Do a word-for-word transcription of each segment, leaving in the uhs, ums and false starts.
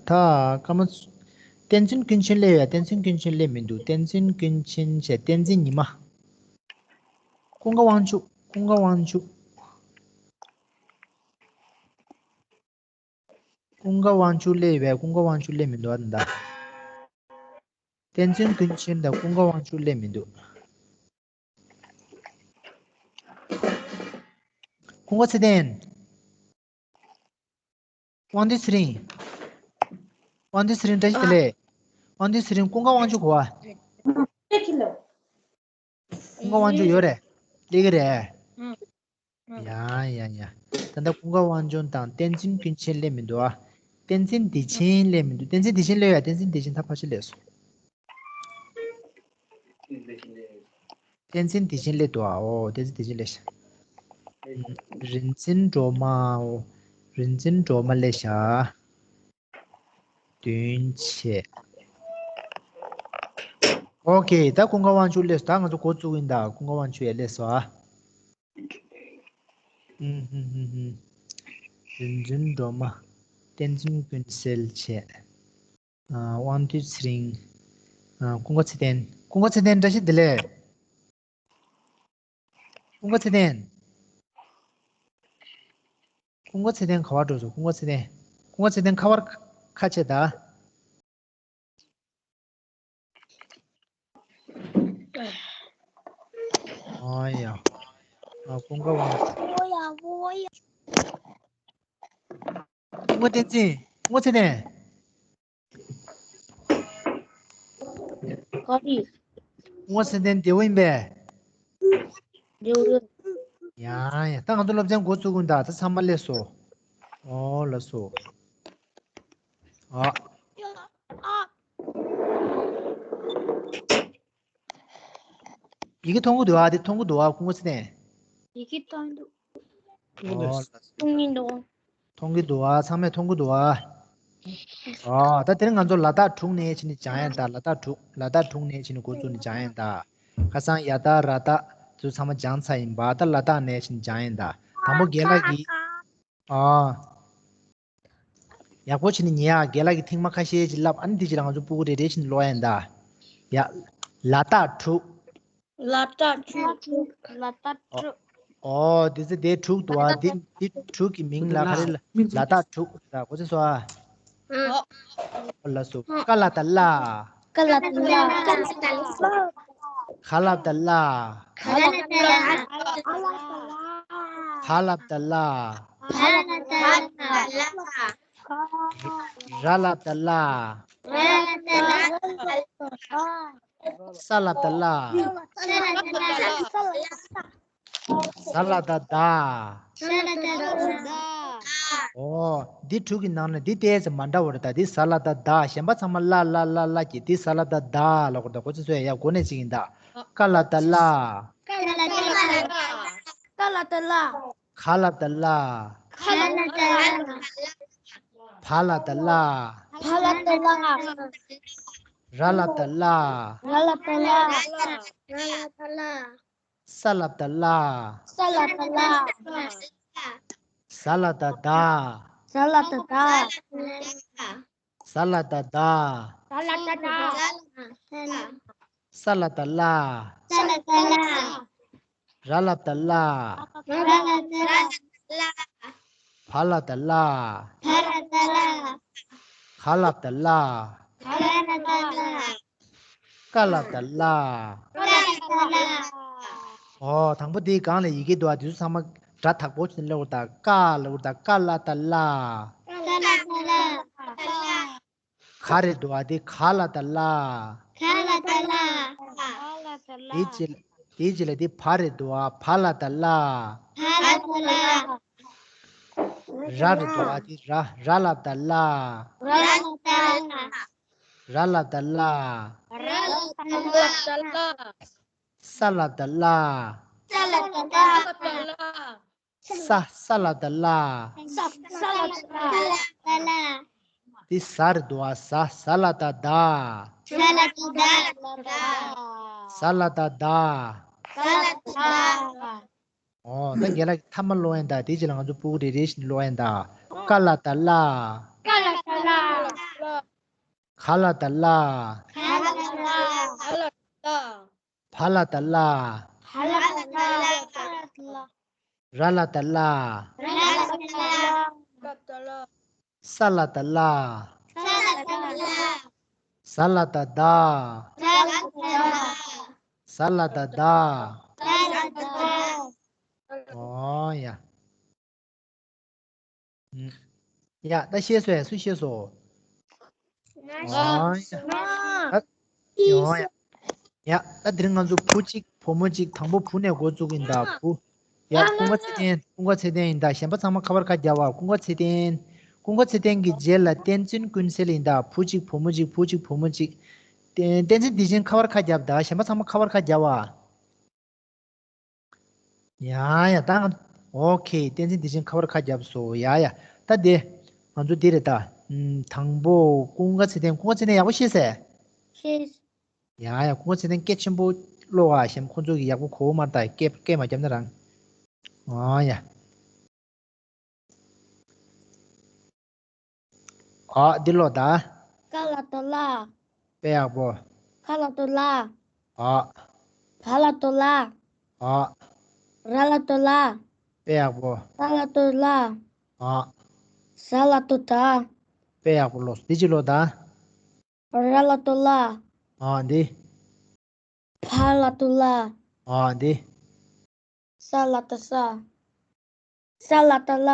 ད་སྐར་མ་བསྟན་འཛིན་ཀུན་མཁྱེན་སླེབས་ཡ། བསྟན་འཛིན་ཀུན་མཁྱེན་སླེབས་མི་འདུག་བསྟན་འཛིན་ཀུན་མཁྱེན་བྱས། བསྟན་འཛིན་ཉི་མ། ཀུན་དགའ་དབང་ཕྱུག་ཀུན་དགའ་དབང་ཕྱུག་ཀུན་དགའ་དབང་ཕྱུག་སླེབས་ཡོད་པས། ཀུན་དགའ་དབང་ཕྱུག་སླེབས་མི་འདུག་ཨ། ད་བསྟན་འཛིན་ཀུན་མཁྱེན་དང་ཀུན་དགའ་དབང་ཕྱུག་སླེབས་མི་འདུག་ཀུན་དགའ་ཚེ་བརྟན། དབང་འདུས་ཚེ་རིང་། དབང་འདུས་ཚེ་རིང་། བཀྲ་ཤིས་བདེ་ལེགས། དབང་འདུས་ཚེ་རིང་། ཀུན་དགའ་དབང་ཕྱུག་གོ་བ། ཀུན་དགའ་དབང་ཕྱུག་ཡོད་རེད། སླེབས་ཀྱི་རེད། ཡ་ཡ་ཡ། ད་ལྟ་ཀུན་དགའ་དབང་ཕྱུག་དང་བསྟན་འཛིན་ཀུན་མཁྱེན་སླེབས་མི་འདུག་ཨ། བསྟན་འཛིན་བདེ་ཆེན་སླེབས་མི་འདུག་བསྟན་འཛིན་བདེ་ཆེན་སླེབས་ཡ། བསྟན་འཛིན་བདེ་ཆེན་ད་ཕར་ཕྱིན་སླེབས་སོང་། བསྟན་འཛིན་བདེ་ཆེན་སླེབས་འདུག་ཨ། ཨོ། བསྟན་འཛིན་བདེ་ཆེན་སླེབས་ཤག་རིན་ཆེན་སྒྲོལ་མ། ཨོ། རིན་ཆེན་སྒྲོལ་མ་སླེབས་ཤག་བདུན་བྱས། ཨོ་ཁེ། ད་ཀུན་དགའ་དབང་ཕྱུག་སླེབས་སོང་། ད་ང་ཚོ་འགོ་བཙུགས་ཡིན་ད། ཀུན་དགའ་དབང་ཕྱུག་ཡ་སླེབས་སོང་ཨ། ཨུམ་ཧུམ་ཧུམ་ཧུམ། རིན་ཆེན་སྒྲོལ་མ། བསྟན་འཛིན་ཀུན་གསལ་བྱས། ཨ། དབང་འདུས་ཚེ་རིང་། ཨ། ཀུན་དགའ་ཚེ་བརྟན། ཀུན་དགའ་ཚེ་བརྟན། བཀྲ་ཤིས་བདེ་ལེགས། ཀུན་དགའ་ཚེ་བརྟན། ཀུན་དགའ་ཚེ་བརྟན་ག་པར་འགྲོ་སོང་། ཀུན་དགའ་ཚེ་བརྟན། ཀུན་དགའ་ཚེ་བརྟན་ཁ་པར་ཁ་ཕྱེ་ད། ཨ་ཡ། ཨ། ཀུན་དགའ་དབང་། ཀུན་དགའ་བསྟན་འཛིན། ཀུན་དགའ་ཚེ་བརྟན། ག་རེ། ཀུན་དགའ་ཚེ་བརྟན་བདེ་པོ་ཡིན་པས། བདེ་པོ་ཡོད། ཡ་ཡ། ད་ང་ཚོ་སློབ་ཚན་འགོ་བཙུགས་ཀྱི་ཡིན་ད། ད་ཚང་མ་སླེབས་སོང་། ཨོ་ལགས་སོ། ཨ། ཡི་གེ་མཐོང་གི་འདུག་ཨ། འདི་མཐོང་གི་འདུག་ཨ། ཀུན་དགའ་ཚེ་བརྟན། ཡི་གེ་མཐོང་འདུག་ཨོ་ལགས་སོ། མཐོང་གི་འདུག་མཐོང་གི་འདུག་ཨ། ཚང་མས་མཐོང་གི་འདུག་ཨ། ཨ། ད་དེ་རིང་ང་ཚོ་ལ་དྭགས་དྲུག་ནས་ཕྱིན་ནས་སྦྱང་ཡ་ཡིན་ད། ལ་དྭགས་དྲུག་ལ་དྭགས་དྲུག་ནས་ཕྱིན་ནས་འགོ་བཙུགས་ནས་སྦྱང་ཡ་ཡིན་ད། ཁ་སང་ཡ་དྭགས་ར་དྭགས་ཚོ་ཚང་མ་སྦྱངས་ཚར་ཡིན་པ། ད་ལ་དྭགས་ནས་ཕྱིན་ནས་སྦྱང་ཡ་ཡིན་ད། དང་པོ་རྒན་ལགས་ཀྱིས། ཨ། ཡག་པོ་བྱས་ནས་ཉན་ཡ། རྒན་ལགས་ཀྱིས་ཐེངས་མ་ཁ་ཤས་ཅིག་ལབ། ཨ་ནི་དེ་རྗེས་ལ་ང་ཚོ་སྤུ་གུ་རེ་རེ་བཞིན་ཀློག་ཡ་ཡིན་ད། ཡ། ལ་དྭགས་དྲུག་ལ་དྭགས་དྲུག་ལ་དྭགས་དྲུག་ཨོ། དེ་ཚེ་དེ་དྲུག་འདུག་ཨ། དེ་དེ་དྲུག་གི་མིང་ལ་ག་རེ་ལབ། ལ་དྭགས་དྲུག་ད་གོ་ཚོད་སོང་ཨ། ཨོ་ལགས་སོ། ཀ་ལ་བཏགས་གླ། ཀ་ལ་བཏགས་གླ། ག་ལ་བཏགས་གླ། ག་ལ་བཏགས་གླ། བ་ལ་བཏགས་བླ། བ་ལ་བཏགས་བླ། ར་ལ་བཏགས་ར། ར་ལ་བཏགས་ར། ས་ལ་བཏགས་སླ། ས་ལ་བཏགས་སླ། ཟ་ལ་བཏགས་ཟླ། ཟ་ལ་བཏགས་ཟླ། ཨོ། འདི་དྲུག་གི་ནང་ནས་འདི་ཏོག་ཙམ་མ་འདྲ་བ་རེད་ད། འདི་ཟ་ལ་བཏགས་ཟླ། གཞན་པ་ཚང་མ་ལ་ལ་ལ་ལ་གི། འདི་ཟ་ལ་བཏགས་ཟླ་ལབ་དགོས་རེད་ད། གོ་ཚོད་སོང་ཡ། གོ་གནས་གཅིག་ཡིན་ད། ཀ་ལ་བཏགས་ཀླ། ཀ་ལ་བཏགས་ཀླ། ཀ་ལ་བཏགས་ཀླ། ག་ལ་བཏགས་གླ། ག་ལ་བཏགས་གླ། བ་ལ་བཏགས་བླ། བ་ལ་བཏགས་བླ། ར་ལ་བཏགས་རླ། ར་ལ་བཏགས་རླ། ར་ལ་བཏགས་རླ། ས་ལ་བཏགས་སླ། ས་ལ་བཏགས་སླ། ཟ་ལ་བཏགས་ཟླ། ཟ་ལ་བཏགས་ཟླ། ཟ་ལ་བཏགས་ཟླ། ཟ་ལ་བཏགས་ཟླ། ས་ལ་བཏགས་སླ། ས་ལ་བཏགས་སླ། ར་ལ་བཏགས་རླ། ར་ལ་བཏགས་རླ། བ་ལ་བཏགས་བླ། བ་ལ་བཏགས་བླ། ག་ལ་བཏགས་གླ། ག་ལ་བཏགས་གླ། ཀ་ལ་བཏགས་ཀླ། ཀ་ལ་བཏགས་ཀླ། ཨོ། དང་པོ་དེའི་སྒང་ལ་ཡི་གེ་འདུག་ཨ། དེ་ཚོ་ཚང་མ་སྒྲ་དག་པོ་བྱས་ནས་ཀློག་དགོས་རེད་ད། ཀ་ལབ་དགོས་རེད་ད། ཀ་ལ་བཏགས་ཀླ། ཀ་ལ་བཏགས་ཀླ། ག་རེད་འདུག་ཨ། དེ་ག་ལ་བཏགས་གླ། ག་ལ་བཏགས་གླ། དེའི་རྗེས་ལ་དེའི་རྗེས་ལ་དེ་བ་རེད་འདུག་ཨ། བ་ལ་བཏགས་བླ། བ་ལ་བཏགས་བླ། ར་རེད་འདུག་ཨ། དེ་ར། ར་ལ་བཏགས་རླ། ར་ལ་བཏགས་རླ། ར་ལ་བཏགས་བླ། ར་ལ་བཏགས་བླ། ས་ལ་བཏགས་སླ། ས་ལ་བཏགས་སླ། ས། ས་ལ་བཏགས་སླ། ས། ས་ལ་བཏགས་སླ། འདི་ཟ་རེད་འདུག་ཨ། ཟ། ཟ་ལ་བཏགས་ཟླ། ཟ་ལ་བཏགས་ཟླ། ཟ་ལ་བཏགས་ཟླ། ཟ་ལ་བཏགས་ཟླ། ཨོ། ད་རྒན་ལགས་ཀྱིས་མཐའ་མ་ཀློག་ཡིན་ད། དེའི་རྗེས་ལ་ང་ཚོ་སྤུ་གུ་རེ་རེ་བཞིན་ཀློག་ཡིན་ད། ཀ་ལ་བཏགས་ཀླ། ཀ་ལ་བཏགས་ཀླ། ག་ལ་བཏགས་གླ། ག་ལ་བཏགས་གླ། བ་ལ་བཏགས་བླ། བ་ལ་བཏགས་བླ། བ་ལ་བཏགས་བླ། ར་ལ་བཏགས་ར། ར་ལ་བཏགས་ར། ར་ལ་བཏགས་ར། ས་ལ་བཏགས་སླ། ས་ལ་བཏགས་སླ། ཟ་ལ་བཏགས་ཟླ། ཟ་ལ་བཏགས་ཟླ། ཟ་ལ་བཏགས་ཟླ། ཟ་ལ་བཏགས་ཟླ། ཨོ་ཡ། ཡ། ད་ཤེས་སོང་ཡ། སུ་ཤེས་སོང་། ང་ཨོ་ཤེས་ཡ། སོང་། ད་ཨོ་ཡ། ཡ། ད་དེ་རིང་ང་ཚོ་བུ་གཅིག་བུ་མོ་གཅིག་དང་པོ་བུ་ནས་འགོ་བཙུགས་ཡིན་ད། བུ། ཡ། ཀུན་དགའ་ཚེ་བརྟན། ཀུན་དགའ་ཚེ་བརྟན་ཡིན་ད། གཞན་པ་ཚང་མ་ཁ་པར་ཁ་རྒྱབ་པ། ཀུན་དགའ་ཚེ་བརྟན། ཀུན་དགའ་ཚེ་བརྟན་གྱི་རྗེས་ལ་བསྟན་འཛིན་ཀུན་གསལ་ཡིན་ད། བུ་གཅིག་བུ་མོ་གཅིག་བུ་གཅིག་བུ་མོ་གཅིག་བསྟན་བསྟན་འཛིན་བདེ་ཆེན་ཁ་པར་ཁ་རྒྱབ་ད། གཞན་པ་ཚང་མ་ཁ་པར་ཁ་རྒྱབ་པ། ཡ་ཡ། ད་ང་། ཨོ་ཁེ། བསྟན་འཛིན་བདེ་ཆེན་ཁ་པར་ཁ་བརྒྱབ་སོང་། ཡ་ཡ། ད་དེ། ང་ཚོ་འདི་རེད་ད། ཨམ། དང་པོ་ཀུན་དགའ་ཚེ་བརྟན། ཀུན་དགའ་ཚེ་བརྟན་ཡག་པོ་ཤེས་སེ། ཤེས། ཡ་ཡ། ཀུན་དགའ་ཚེ་བརྟན་སྐད་ཆེན་པོ་ཀློག་ཨ། གཞན་ཁོང་ཚོ་གིས་ཡག་པོ་གོ་མ་ད། སྐད་སྐད་མ་བརྒྱབ་ན་རང་། ཨོ་ཡ། ཨ། འདི་ཀློག་ད། ཀ་ལ་བཏགས་ཀླ། དཔེ་ཡག་པོ། ཁ་ལ་བཏགས་ཁླ། ཨ། བ་ལ་བཏགས་བླ། ཨ། ར་ལ་བཏགས་ར། དཔེ་ཡག་པོ། ད་ལ་བཏགས་དར། ཨ། ཟ་ལ་བཏགས་ཟླ། དཔེ་ཡག་པོ་ཀློག་སོང་། འདི་གཅིག་ཀློག་ད། ར་ལ་བཏགས་རླ། ཨ། འདི། བ་ལ་བཏགས་བླ། ཨ། འདི། ས་ལ་བཏགས་སྲ། ས་ལ་བཏགས་སླ།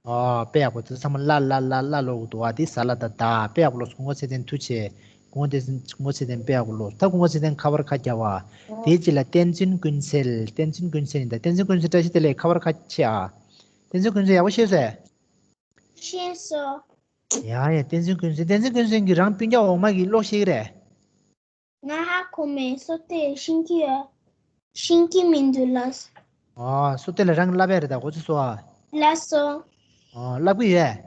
ཨ། དཔེ་ཡག་པོ། དེ་ཚང་མ་ཀླ་ཀླ་ཀླ་ཀླ་ཀློག་གི་འདུག་ཨ། དེ་ཟ་ལ་བཏགས་ཟླ། དཔེ་ཡག་པོ་ཀློག་སོང་། ཀུན་དགའ་ཚེ་བརྟན་ཐུགས་རྗེ་ཆེ། ཀུན་དགའ་ཚེ་ཀུན་དགའ་ཚེ་བརྟན་དཔེ་ཡག་པོ་ཀློག་སོང་། ད་ཀུན་དགའ་ཚེ་བརྟན་ཁ་པར་ཁ་རྒྱབ་པ། དེའི་རྗེས་ལ་བསྟན་འཛིན་ཀུན་གསལ། བསྟན་འཛིན་ཀུན་གསལ་ཡིན་ད། བསྟན་འཛིན་ཀུན་གསལ་བཀྲ་ཤིས་བདེ་ལེགས། ཁ་པར་ཁ་ཕྱེ་ཨ། བསྟན་འཛིན་ཀུན་གསལ་ཡག་པོ་ཤེས་སོང་། ཤེས་སོང་། ཡ་ཡ། བསྟན་འཛིན་ཀུན་གསལ། བསྟན་འཛིན་ཀུན་གསལ་གྱིས་རང་སྤུན་ཀྱག་འོག་མ་གི་ཀློག་ཤེས་ཀྱི་རེད། ང་ཧ་གོ་མེད། བསོད་བདེ་ཤེས་ཀྱི་ཡོད། ཤེས་ཀྱི་མི་འདུག་ལགས། ཨ། བསོད་བདེ་ལ་རང་གིས་བསླབས་པ་རེད་ད། གོ་ཚོད་སོང་ཨ། ལགས་སོ། ཨ། བསླབ་ཀྱི་ཡོད།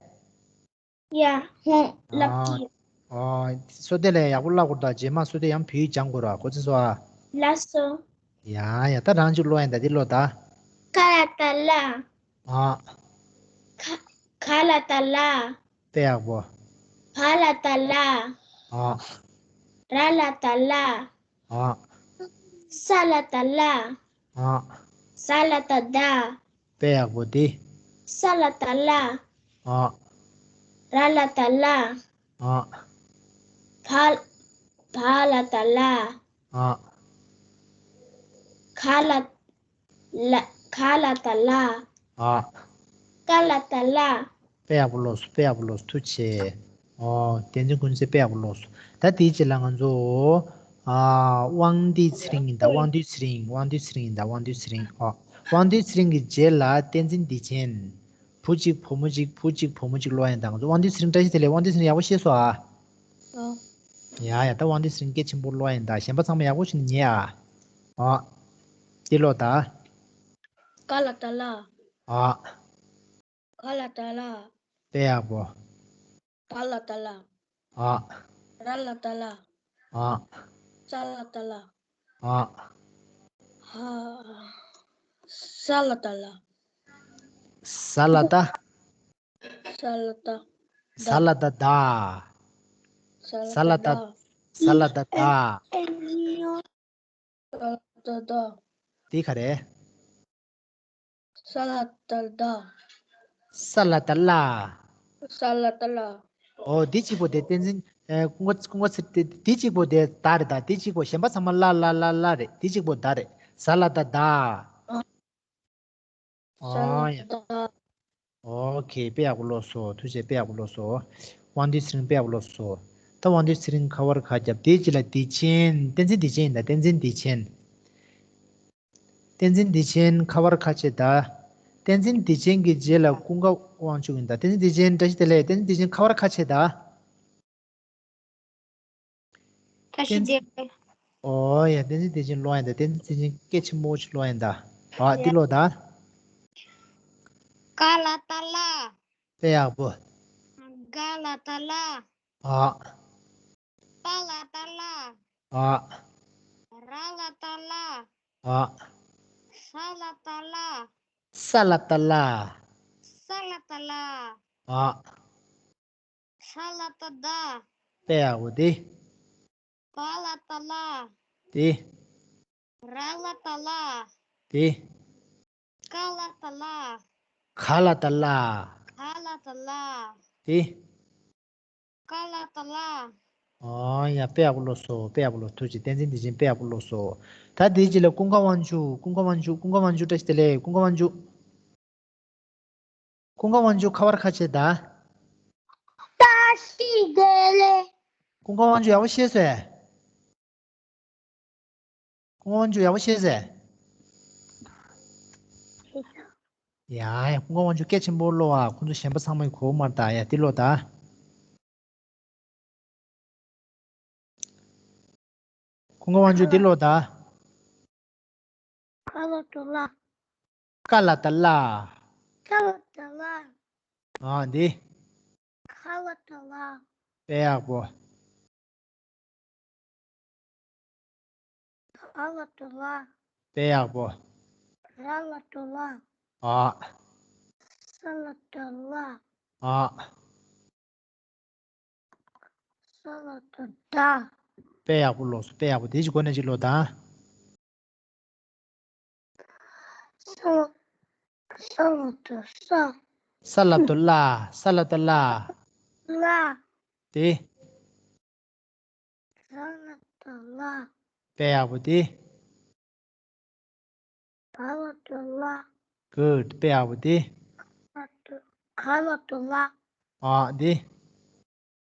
ཡ། ཧོ། བསླབ་ཀྱི་ཡོད། ཨ། བསོད་བདེ་ལ་ཡག་པོ་བསླབ་དགོས་ད། རྗེས་མ་བསོད་བདེ་ཡང་བོད་ཡིག་སྦྱང་དགོས་ར། གོ་ཚོད་སོང་ཨ། ལགས་སོ། ཡ་ཡ། ད་རང་ཅིག་ཀློག་ཡིན་ད། འདི་ཀློག་ད། ཀ་ལ་བཏགས་ཀླ། ཨ། ཁ། ཁ་ལ་བཏགས་ཁླ། དཔེ་ཡག་པོ། བ་ལ་བཏགས་བླ། ཨ། ར་ལ་བཏགས་རླ། ཨ། ས་ལ་བཏགས་སླ། ཨ། ཟ་ལ་བཏགས་ཟླ། དཔེ་ཡག་པོ་དེ། ས་ལ་བཏགས་སླ། ཨ། ར་ལ་བཏགས་རླ། ཨ། བ། བ་ལ་བཏགས་བླ། ཨ། ག་ལ། ལ། ག་ལ་བཏགས་གླ། ཨ། ཀ་ལ་བཏགས་ཀླ། དཔེ་ཡག་པོ་ཀློག་སོང་། དཔེ་ཡག་པོ་ཀློག་སོང་། ཐུགས་རྗེ་ཆེ། ཨོ། བསྟན་འཛིན་ཀུན་གསལ་དཔེ་ཡག་པོ་ཀློག་སོང་། ད་དེའི་རྗེས་ལ་ང་ཚོ། ཨ། དབང་འདུས་ཚེ་རིང་ཡིན་ད། དབང་འདུས་ཚེ་རིང་། དབང་འདུས་ཚེ་རིང་ཡིན་ད། དབང་འདུས་ཚེ་རིང་། ཨོ། དབང་འདུས་ཚེ་རིང་གི་རྗེས་ལ་བསྟན་འཛིན་བདེ་ཆེན། བུ་གཅིག་བུ་མོ་གཅིག་བུ་གཅིག་བུ་མོ་གཅིག་ཀློག་ཡིན་ད། ང་ཚོ་དབང་འདུས་ཚེ་རིང་བཀྲ་ཤིས་བདེ་ལེགས། དབང་འདུས་ཚེ་རིང་ཡག་པོ་ཤེས་སོང་ཨ། ཨོ། ཡ་ཡ། ད་དབང་འདུས་ཚེ་རིང་སྐད་ཆེན་པོ་ཀློག་ཡིན་ད། གཞན་པ་ཚང་མ་ཡག་པོ་ཞིག་ཉན་ཨ། ཨོ། འདི་ཀློག་ད། ཀ་ལ་བཏགས་ཀླ། ཨོ། ག་ལ་བཏགས་གླ། དཔེ་ཡག་པོ། བ་ལ་བཏགས་བླ། ཨོ། ར་ལ་བཏགས་རླ། ཨོ། ས་ལ་བཏགས་སླ། ཨོ། ཧ། ས་ལ་བཏགས་སླ། ས་ལ་བཏགས། ས་ལ་བཏགས། ཟ་ལ་བཏགས་ཟླ། ས་ལ་བཏགས་ཟླ། ས་ལ་བཏགས་ཟླ། ས་ལ་བཏགས་ཟླ། འདི་ག་རེ། ས་ལ་བཏགས་སླ། ས་ལ་བཏགས་སླ། ས་ལ་བཏགས་སླ། ཨོ། འདི་གཅིག་པོ་དེ་བསྟན་འཛིན། ཨེ། ཀུན་དགའ་ཀུན་དགའ་ཚེ་དེ། འདི་གཅིག་པོ་དེ་ཟླ་རེད་ད། འདི་གཅིག་པོ། གཞན་པ་ཚང་མ་ཀླ་ཀླ་ཀླ་ཀླ་རེད། འདི་གཅིག་པོ་ཟླ་རེད། ཟ་ལ་བཏགས་ཟླ། ཨོ། ཨོ་ཡ། ཨོ་ཁེ། དཔེ་ཡག་པོ་ཀློག་སོང་། ཐུགས་རྗེ་ཆེ། དཔེ་ཡག་པོ་ཀློག་སོང་། དབང་འདུས་ཚེ་རིང་དཔེ་ཡག་པོ་ཀློག་སོང་། ད་དབང་འདུས་ཚེ་རིང་ཁ་པར་ཁ་བརྒྱབ། དེའི་རྗེས་ལ་བདེ་ཆེན། བསྟན་འཛིན་བདེ་ཆེན་ཡིན་ད། བསྟན་འཛིན་བདེ་ཆེན། བསྟན་འཛིན་བདེ་ཆེན་ཁ་པར་ཁ་ཕྱེ་ད། བསྟན་འཛིན་བདེ་ཆེན་གྱི་རྗེས་ལ་ཀུན་དགའ་དབང་ཕྱུག་ཡིན་ད། བསྟན་འཛིན་བདེ་ཆེན་བཀྲ་ཤིས་བདེ་ལེགས། བསྟན་འཛིན་བདེ་ཆེན་ཁ་པར་ཁ་ཕྱེ་ད། བཀྲ་ཤིས་བདེ་ལེགས། ཨོ་ཡ། བསྟན་འཛིན་བདེ་ཆེན་ཀློག་ཡིན་ད། བསྟན་འཛིན་བདེ་ཆེན་སྐད་ཆེན་པོ་ཞིག་ཀློག་ཡིན་ད། ཨ། འདི་ཀློག་ད། ཀ་ལ་བཏགས་ཀླ། དཔེ་ཡག་པོ། ག་ལ་བཏགས་གླ། ཨ། པ་ལ་བཏགས་པླ། ཨ། ར་ལ་བཏགས་རླ། ཨ། ས་ལ་བཏགས་སླ། ས་ལ་བཏགས་སླ། ས་ལ་བཏགས་སླ། ཨ། ཟ་ལ་བཏགས་ཟླ། དཔེ་ཡག་པོ་དེ། བ་ལ་བཏགས་བླ། དེ། ར་ལ་བཏགས་རླ། དེ། ཀ་ལ་བཏགས་ཀླ། ག་ལ་བཏགས་གླ། ག་ལ་བཏགས་གླ། དེ། ཀ་ལ་བཏགས་ཀླ། ཨོ་ཡ། དཔེ་ཡག་པོ་ལོས་སོ། དཔེ་ཡག་པོ་ལོས། ཐུགས་རྗེ་ཆེ། བསྟན་འཛིན་བདེ་ཆེན། དཔེ་ཡག་པོ་ལོས་སོ། ད་དེའི་རྗེས་ལ་ཀུན་དགའ་དབང་ཕྱུག་ཀུན་དགའ་དབང་ཕྱུག་ཀུན་དགའ་དབང་ཕྱུག་བཀྲ་ཤིས་བདེ་ལེགས། ཀུན་དགའ་དབང་ཕྱུག་ཀུན་དགའ་དབང་ཕྱུག་ཁ་པར་ཁ་ཕྱེ་ད། བཀྲ་ཤིས་བདེ་ལེགས། ཀུན་དགའ་དབང་ཕྱུག་ཡག་པོ་ཤེས་སོང་ངས། ཀུན་དགའ་དབང་ཕྱུག་ཡག་པོ་ཤེས་སོང་ངས། ཡ་ཡ། ཀུན་དགའ་དབང་ཕྱུག་སྐད་ཆེན་པོ་ཀློག་ཨ། ཁོང་ཚོ་གཞན་པ་ཚང་མས་གོ་མ་རེད་ད། ཡ་འདི་ཀློག་ད། ཀུན་དགའ་དབང་ཕྱུག་འདི་ཀློག་ད། ཀ་ལ་བཏགས་ཀླ། ཀ་ལ་བཏགས་ཀླ། ཀ་ལ་བཏགས་ཀླ། ཨ་འདི། ག་ལ་བཏགས་གླ། དཔེ་ཡག་པོ། བ་ལ་བཏགས་བ། དཔེ་ཡག་པོ། ར་ལ་བཏགས་ར། ཨ། ས་ལ་བཏགས་སླ། ཨ། ས་ལ་བཏགས་སླ། དཔེ་ཡག་པོ་ཀློགས་སོང་། དཔེ་ཡག་པོ། དེ་གཅིག་གོ་ནས་གཅིག་ཀློགས་དང་། ས་ལ་ས་ལ་བཏགས་ས། ས་ལ་བཏགས་སླ། ས་ལ་བཏགས་སླ། སླ། དེ། ར་ལ་བཏགས་ར། དཔེ་ཡག་པོ་དེ། བ་ལ་བཏགས་བླ། Good. དཔེ་ཡག་པོ་དེ། ག་ལ་བཏགས་ག་ལ་བཏགས་གླ། ཨ་དེ།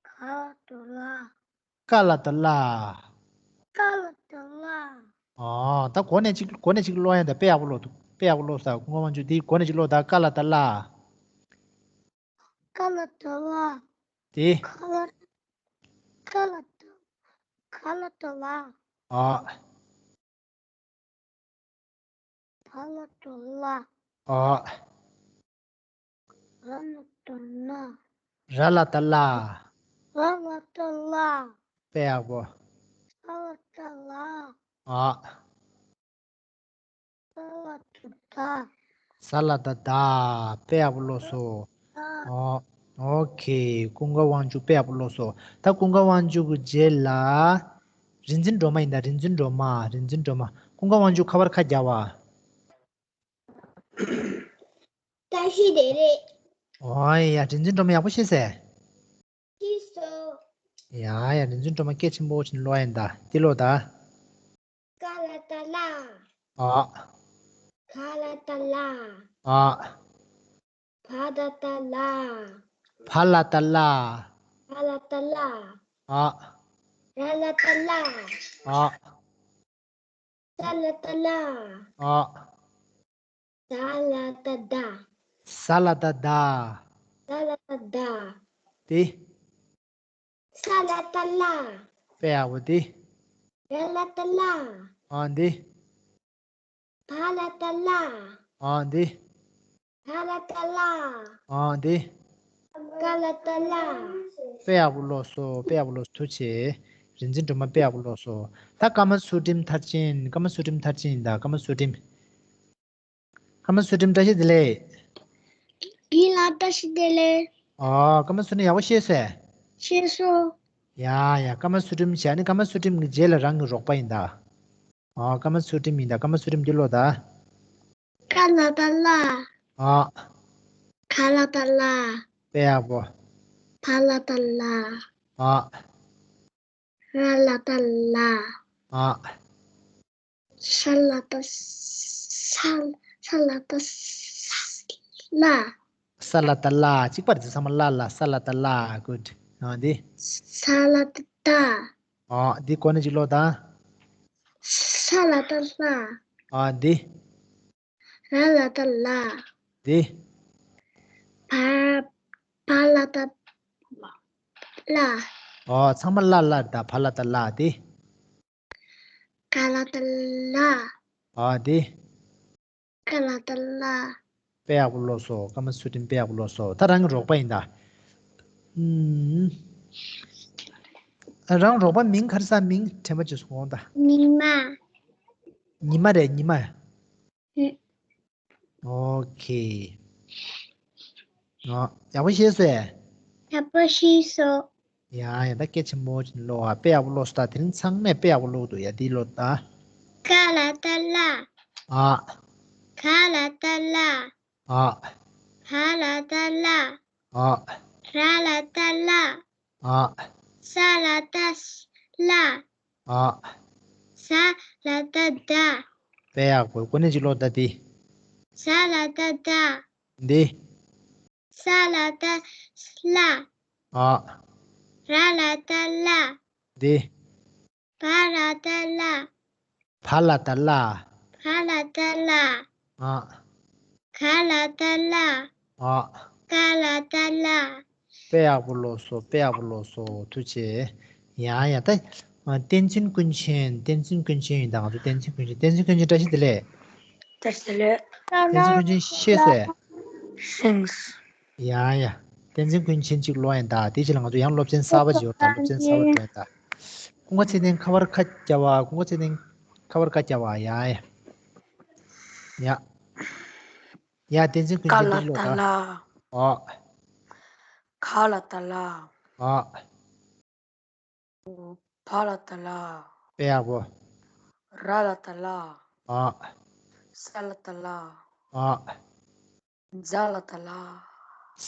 ག་ལ་བཏགས་གླ། ཀ་ལ་བཏགས་གླ། ཀ་ལ་བཏགས་གླ། ཨ་ད་གོ་ནས་གཅིག་གོ་ནས་གཅིག་ཀློག་ཡ་ད། དཔེ་ཡག་པོ་ཀློགས་འདུག་དཔེ་ཡག་པོ་ཀློགས་སོང་། ཀུན་དགའ་དབང་ཕྱུག་དེ་གོ་ནས་གཅིག་ཀློགས་དང་། ཀ་ལ་བཏགས་གླ། ཀ་ལ་བཏགས་གླ། དེ། ག་ལ་ག་ལ་བཏགས་ག་ལ་བཏགས་གླ། ཨ། བ་ལ་བཏགས་བླ། ཨ། ར་ལ་བཏགས་རླ། ར་ལ་བཏགས་རླ། ར་ལ་བཏགས་རླ། དཔེ་ཡག་པོ། ས་ལ་བཏགས་སླ། ཨ། ད་ལ་བཏགས་ད། ས་ལ་བཏགས་ད། དཔེ་ཡག་པོ་ཀློགས་སོང་། ཨ། ཨོ། ཨོ་ཁེ། ཀུན་དགའ་དབང་ཕྱུག་དཔེ་ཡག་པོ་ཀློགས་སོང་། ད་ཀུན་དགའ་དབང་ཕྱུག་གི་རྗེས་ལ། རིག་འཛིན་སྒྲོལ་མ་ཡིན་ད། རིག་འཛིན་སྒྲོལ་མ། རིག་འཛིན་སྒྲོལ་མ། ཀུན་དགའ་དབང་ཕྱུག་ཁ་པར་ཁ་རྒྱག་པ། བཀྲ་ཤིས་བདེ་ལེགས། ཨོ་ཡ། རིག་འཛིན་སྒྲོལ་མ་ཡག་པོ་ཤེས་སོང་ངས། ཤེས་སོང་། ཡ་ཡ། རིག་འཛིན་སྒྲོལ་མ་སྐད་ཆེན་པོ་བྱས་ནས་ཀློག་ཡ་ཡིན་ད། འདི་ཀློགས་ད། ཀ་ལ་བཏགས་ཀླ། ཨ། ག་ལ་བཏགས་གླ། ཨ། བ་ལ་བཏགས་བླ། བ་ལ་བཏགས་བླ། བ་ལ་བཏགས་བླ། ཨ། ར་ལ་བཏགས་རླ། ཨ། ས་ལ་བཏགས་སླ། ཨ། ད་ལ་བཏགས་སྡ། ས་ལ་བཏགས་སྡ། ད་ལ་བཏགས་སྡ། དེ། ས་ལ་བཏགས་སླ། དཔེ་ཡག་པོ་དེ། ར་ལ་བཏགས་རླ། ཨ་འདི། བ་ལ་བཏགས་བླ། ཨ་འདི། ད་ལ་བཏགས་སྡ། ཨ་འདི། ཀ་ལ་བཏགས་སྐླ། དཔེ་ཡག་པོ་ཀློགས་སོང་། དཔེ་ཡག་པོ་ཀློགས་སོང་། ཐུགས་རྗེ་ཆེ། རིག་འཛིན་སྒྲོལ་མ་དཔེ་ཡག་པོ་ཀློགས་སོང་། ད་ཀརྨ་ཚུལ་ཁྲིམས་མཐར་ཕྱིན། ཀརྨ་ཚུལ་ཁྲིམས་མཐར་ཕྱིན་ཡིན་ད། ཀརྨ་ཚུལ་ཁྲིམས། ཀརྨ་ཚུལ་ཁྲིམས་བཀྲ་ཤིས་བདེ་ལེགས། ཡིན་ལགས། བཀྲ་ཤིས་བདེ་ལེགས། ཨ། ཀརྨ་ཚུལ་ཁྲིམས་ཡག་པོ་ཤེས་སོང་ངས། ཤེས་སོང་། ཡ་ཡ། ཀརྨ་ཚུལ་ཁྲིམས་བྱས་ནས། ཀརྨ་ཚུལ་ཁྲིམས་ཀྱི་རྗེས་ལ་རང་གི་རོགས་པ་ཡིན་ད། ཨ། ཀརྨ་ཚུལ་ཁྲིམས་ཡིན་ད། ཀརྨ་ཚུལ་ཁྲིམས་འདི་ཀློགས་ད། ཀ་ལ་བཏགས་ཀླ། ཨ། ག་ལ་བཏགས་གླ། དཔེ་ཡག་པོ། བ་ལ་བཏགས་བླ། ཨ། ར་ལ་བཏགས་རླ། ཨ། ས་ལ་བཏགས་ས། ས་ལ་བཏགས་ས། སླ། ས་ལ་བཏགས་སླ། གཅིག་པ་རེད། ཚང་མ་སླ་སླ། ས་ལ་བཏགས་སླ། Good. ཨ་འདི། ས་ལ་བཏགས་སྡ། ཨ་འདི་གོ་ནས་གཅིག་ཀློགས་དང་། ས་ལ་བཏགས་སྡ། ཨ་འདི། ར་ལ་བཏགས་རླ། འདི། བ། བ་ལ་བཏགས་བླ། ཨོ་ཚང་མ་སླ་སླ་རེད་ད། བ་ལ་བཏགས་བླ། འདི། ག་ལ་བཏགས་གླ། ཨ་འདི། ག་ལ་བཏགས་གླ། དཔེ་ཡག་པོ་ཀློགས་སོང་། ཀརྨ་ཚུལ་ཁྲིམས་དཔེ་ཡག་པོ་ཀློགས་སོང་། ད་རང་གི་རོགས་པ་ཡིན་ད། ཨུམ། རང་རོགས་པ་མིང་ག་རེ་ཟེར། མིང་དྲན་པ་བྱས་སོང་ད། ཉི་མ། ཉི་མ་རེད། ཉི་མ། ཨུ། ཨོ་ཁེ། ཨ། ཡག་པོ་ཤེས་སོང་ངས། ཡག་པོ་ཤེས་སོང་། ཡ་ཡ། ད་སྐད་ཆེན་པོ་ཅིག་ཀློག་ཨ། དཔེ་ཡག་པོ་ཀློག་སོང་། ད་དེ་རིང་ཚང་མས་དཔེ་ཡག་པོ་ཀློག་འདུག། ཡ་འདི་ཀློག་ད། ཀ་ལ་བཏགས་ཀླ། ཨ། ག་ལ་བཏགས་གླ། ཨ། བ་ལ་བཏགས་བླ། ཨ། ར་ལ་བཏགས་རླ། ཨ། ས་ལ་བཏགས་སླ། ཨ། ཟ་ལ་བཏགས་ཟླ། དཔེ་ཡག་པོ། ཀུན་ནས་ཅིག་ཀློག་ད་འདི། ཟ་ལ་བཏགས་ཟླ། འདི། ས་ལ་བཏགས་སླ། ཨ། ར་ལ་བཏགས་རླ། འདི། བ་ལ་བཏགས་བླ། བ་ལ་བཏགས་བླ། བ་ལ་བཏགས་བླ། ཨ། ག་ལ་བཏགས་གླ། ཨ། ཀ་ལ་བཏགས་ཀླ། དཔེ་ཡག་པོ་ཀློག་སོང་། དཔེ་ཡག་པོ་ཀློག་སོང་། ཐུགས་རྗེ་ཆེ། ཡ་ཡ། ད་བསྟན་འཛིན་ཀུན་མཁྱེན། བསྟན་འཛིན་ཀུན་མཁྱེན་ཡིན་ད། ང་ཚོ་བསྟན་འཛིན་ཀུན་མཁྱེན། བསྟན་འཛིན་ཀུན་མཁྱེན་བཀྲ་ཤིས་བདེ་ལེགས། བཀྲ་ཤིས་བདེ་ལེགས། བསྟན་འཛིན་ཀུན་མཁྱེན་ཤེས་སོང་། ཤེས། ཡ་ཡ། བསྟན་འཛིན་ཀུན་མཁྱེན་གཅིག་ཀློག་ཡིན་ད། དེ་རྗེས་ལ་ང་ཚོ་ཡང་སློབ་ཚན་གསར་པ་ཅིག་ཡོད་ད། སློབ་ཚན་གསར་པ་འགྲོ་ཡིན་ད། ཀུན་དགའ་ཚེ་བརྟན་ཁ་པར་ཁ་རྒྱབ་པ། ཀུན་དགའ་ཚེ་བརྟན་ཁ་པར་ཁ་རྒྱབ་པ། ཡ་ཡ། ཡ། ཡ། བསྟན་འཛིན་ཀུན་མཁྱེན་འདི་ཀློག་ད། ཀ་ལ་བཏགས་ཀླ། ཨོ། ག་ལ་བཏགས་གླ། ཨོ། བ་ལ་བཏགས་བླ། དཔེ་ཡག་པོ། ར་ལ་བཏགས་རླ། ཨོ། ས་ལ་བཏགས་སླ། ཨོ། ཛ་ལ་བཏགས་ཛླ།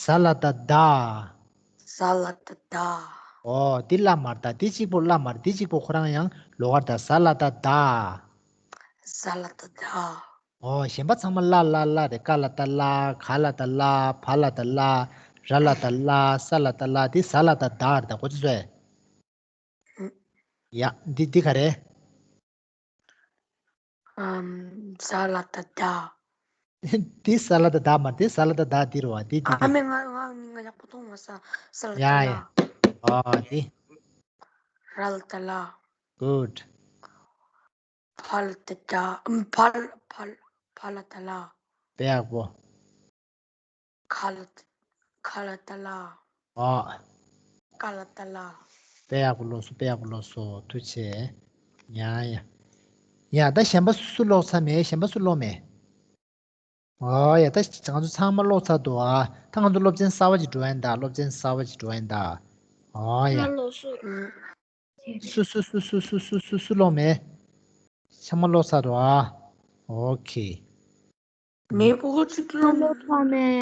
ཟ་ལ་བཏགས་ཟླ། ཟ་ལ་བཏགས་ཟླ། ཨོ། འདི་བླ་མ་རེད་ད། འདི་གཅིག་པོ་བླ་མ་རེད། འདི་གཅིག་པོ་ཁོ་རང་ཡང་ལོགས་ཀ་རེད་ད། ཟ་ལ་བཏགས་ཟླ། ཟ་ལ་བཏགས་ཟླ། ཨོ། གཞན་པ་ཚང་མ་ཀླ་ཀླ་ཀླ་རེད། ཀ་ལ་བཏགས་ཀླ། ག་ལ་བཏགས་གླ། བ་ལ་བཏགས་བླ། ར་ལ་བཏགས་རླ། ས་ལ་བཏགས་སླ། འདི་ཟ་ལ་བཏགས་ཟླ་རེད་ད། གོ་ཚོད་སོང་ངས། ཡ། འདི་འདི་ག་རེ། ཨམ། ཟ་ལ་བཏགས་ཟླ། འདི་ཟ་ལ་བཏགས་ཟླ་མ། འདི་ཟ་ལ་བཏགས་ཟླ་འདི་རེད་བ། འདི་འདི་ཨ་འདི། མེ། ང་ང་ང་ཡག་པོ་མཐོང་མ་སོང་། ཟ་ལ་ཡ་བཏགས་ཡ། ཟླ། ཨ་འདི། ར་ལ་བཏགས་རླ། Good། བ་ལ་བཏགས་བ། ཨམ། བ་ལ་བ་ལ་བ་ལ་བཏགས་བླ། དཔེ་ཡག་པོ། ག་ལ་ག་ལ་བཏགས་གླ། ཨོ། ཀ་ལ་བཏགས་ཀླ། དཔེ་ཡག་པོ་ཀློག་སོང་། དཔེ་ཡག་པོ་ཀློག་སོང་། ཐུགས་རྗེ་ཆེ། ཡ་ཡ། ཡ་ད་གཞན་པ་སུ་སུ་ཀློག་ཚར་མེད། གཞན་པ་སུ་ཀློག་མེད། ཨོ་ཡ་ད་ང་ཚོ་ཚང་མ་ཀློག་ཚར་འདུག་ཨ། ད་ང་ཚོ་སློབ་ཚན་གསར་པ་ཅིག་འགྲོ་ཡིན་ད། སློབ་ཚན་གསར་པ་ཅིག་འགྲོ་ཡིན་ད། ཨོ་ཡ། ང་ཀློག་སོང་། སུ་སུ་སུ་སུ་ཀློག་མེད། ཚང་མ་ཀློག་ཚར་འདུག་ཨ། ཨོ་ཁེ། ངའི་ཕྲུ་གུ་གཅིག་ཀློག་མེད།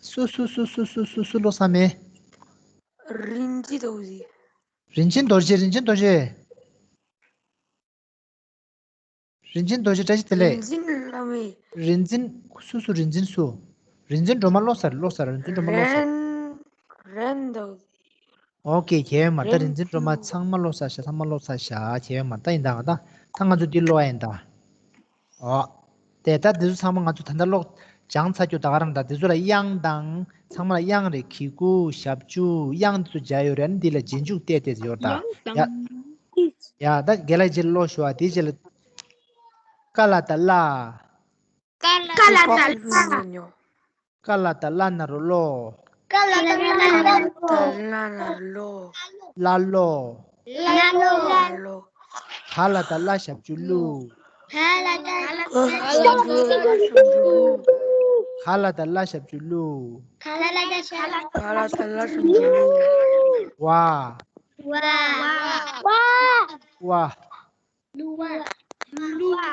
སུ་སུ་སུ་སུ་སུ་སུ་སུ་ཀློག་ཚར་མེད། རིན་ཆེན་རྡོ་རྗེ། རིན་ཆེན་རྡོ་རྗེ། རིན་ཆེན་རྡོ་རྗེ། རིན་ཆེན་རྡོ་རྗེ་བཀྲ་ཤིས་བདེ་ལེགས། རིན་ཆེན་བླ་མའི། རིན་ཆེན། སུ་སུ་རིན་ཆེན་སུ། རིན་ཆེན་སྒྲོལ་མ་ཀློག་ཚར། ཀློག་ཚར། རིན་ཆེན་སྒྲོལ་མ་ཀློག་ཚར། རེན། རེན་རྡོ་རྗེ། ཨོ་ཁེ། ཁྱད་པར་མ་རེད། ད་རིན་ཆེན་སྒྲོལ་མ་ཚང་མ་ཀློག་ཚར་ཤག་ཚང་མ་ཀློག་ཚར་ཤག་ཁྱད་པར་མ་རེད། ད་ཡིན་ད་ང་ད་ད་ང་ཚོ་འདི་ཀློག་ཡ་ཡིན་ད། ཨོ། དེ་ད་འདི་ཚོ་ཚང་མ་ང་ཚོ་ད་ལྟ་ཀློག་སྦྱངས་ཚར་རྒྱུ་ད་ག་རང་ད། འདི་ཚོ་ལ་དབྱངས་དང་ཚང་མ་ལ་དབྱངས་རེད། གི་གུ་ཞབས་ཀྱུ་དབྱངས་འདི་ཚོ་སྦྱར་ཡོད་རེད། ཨ་ནི་འདི་ལ་རྗེས་འཇུག་བལྟས་བལྟས་ཡོད་ད། ཡ། ཡ་ད་རྒན་ལགས་རྗེས་ལ་ཀློག་ཞུ་བ། དེའི་རྗེས་ལ། ཀ་ལ་བཏགས་ཀླ། ཀ་ལ་བཏགས་ཀླ། ཀ་ལ་བཏགས་ཀླ་ན་རོ་ཀློ། ཀ་ལ་བཏགས་ཀླ་ན་རོ་ཀློ། ཀླ་ཀློ། ཀླ་ཀློ། ག་ལ་བཏགས་གླ་ཞབས་ཀྱུ་ཀླུ། ག་ལ་བཏགས་གླ་ཞབས་ཀྱུ་ཀླུ། ག་ལ་བཏགས་གླ་ཞབས་ཀྱུ་གླུ། ག་ལ་བཏགས་གླ་ཞབས་ཀྱུ་གླུ། ཝ། ཝ། ཝ། ལུ་བ། ལུ་བ།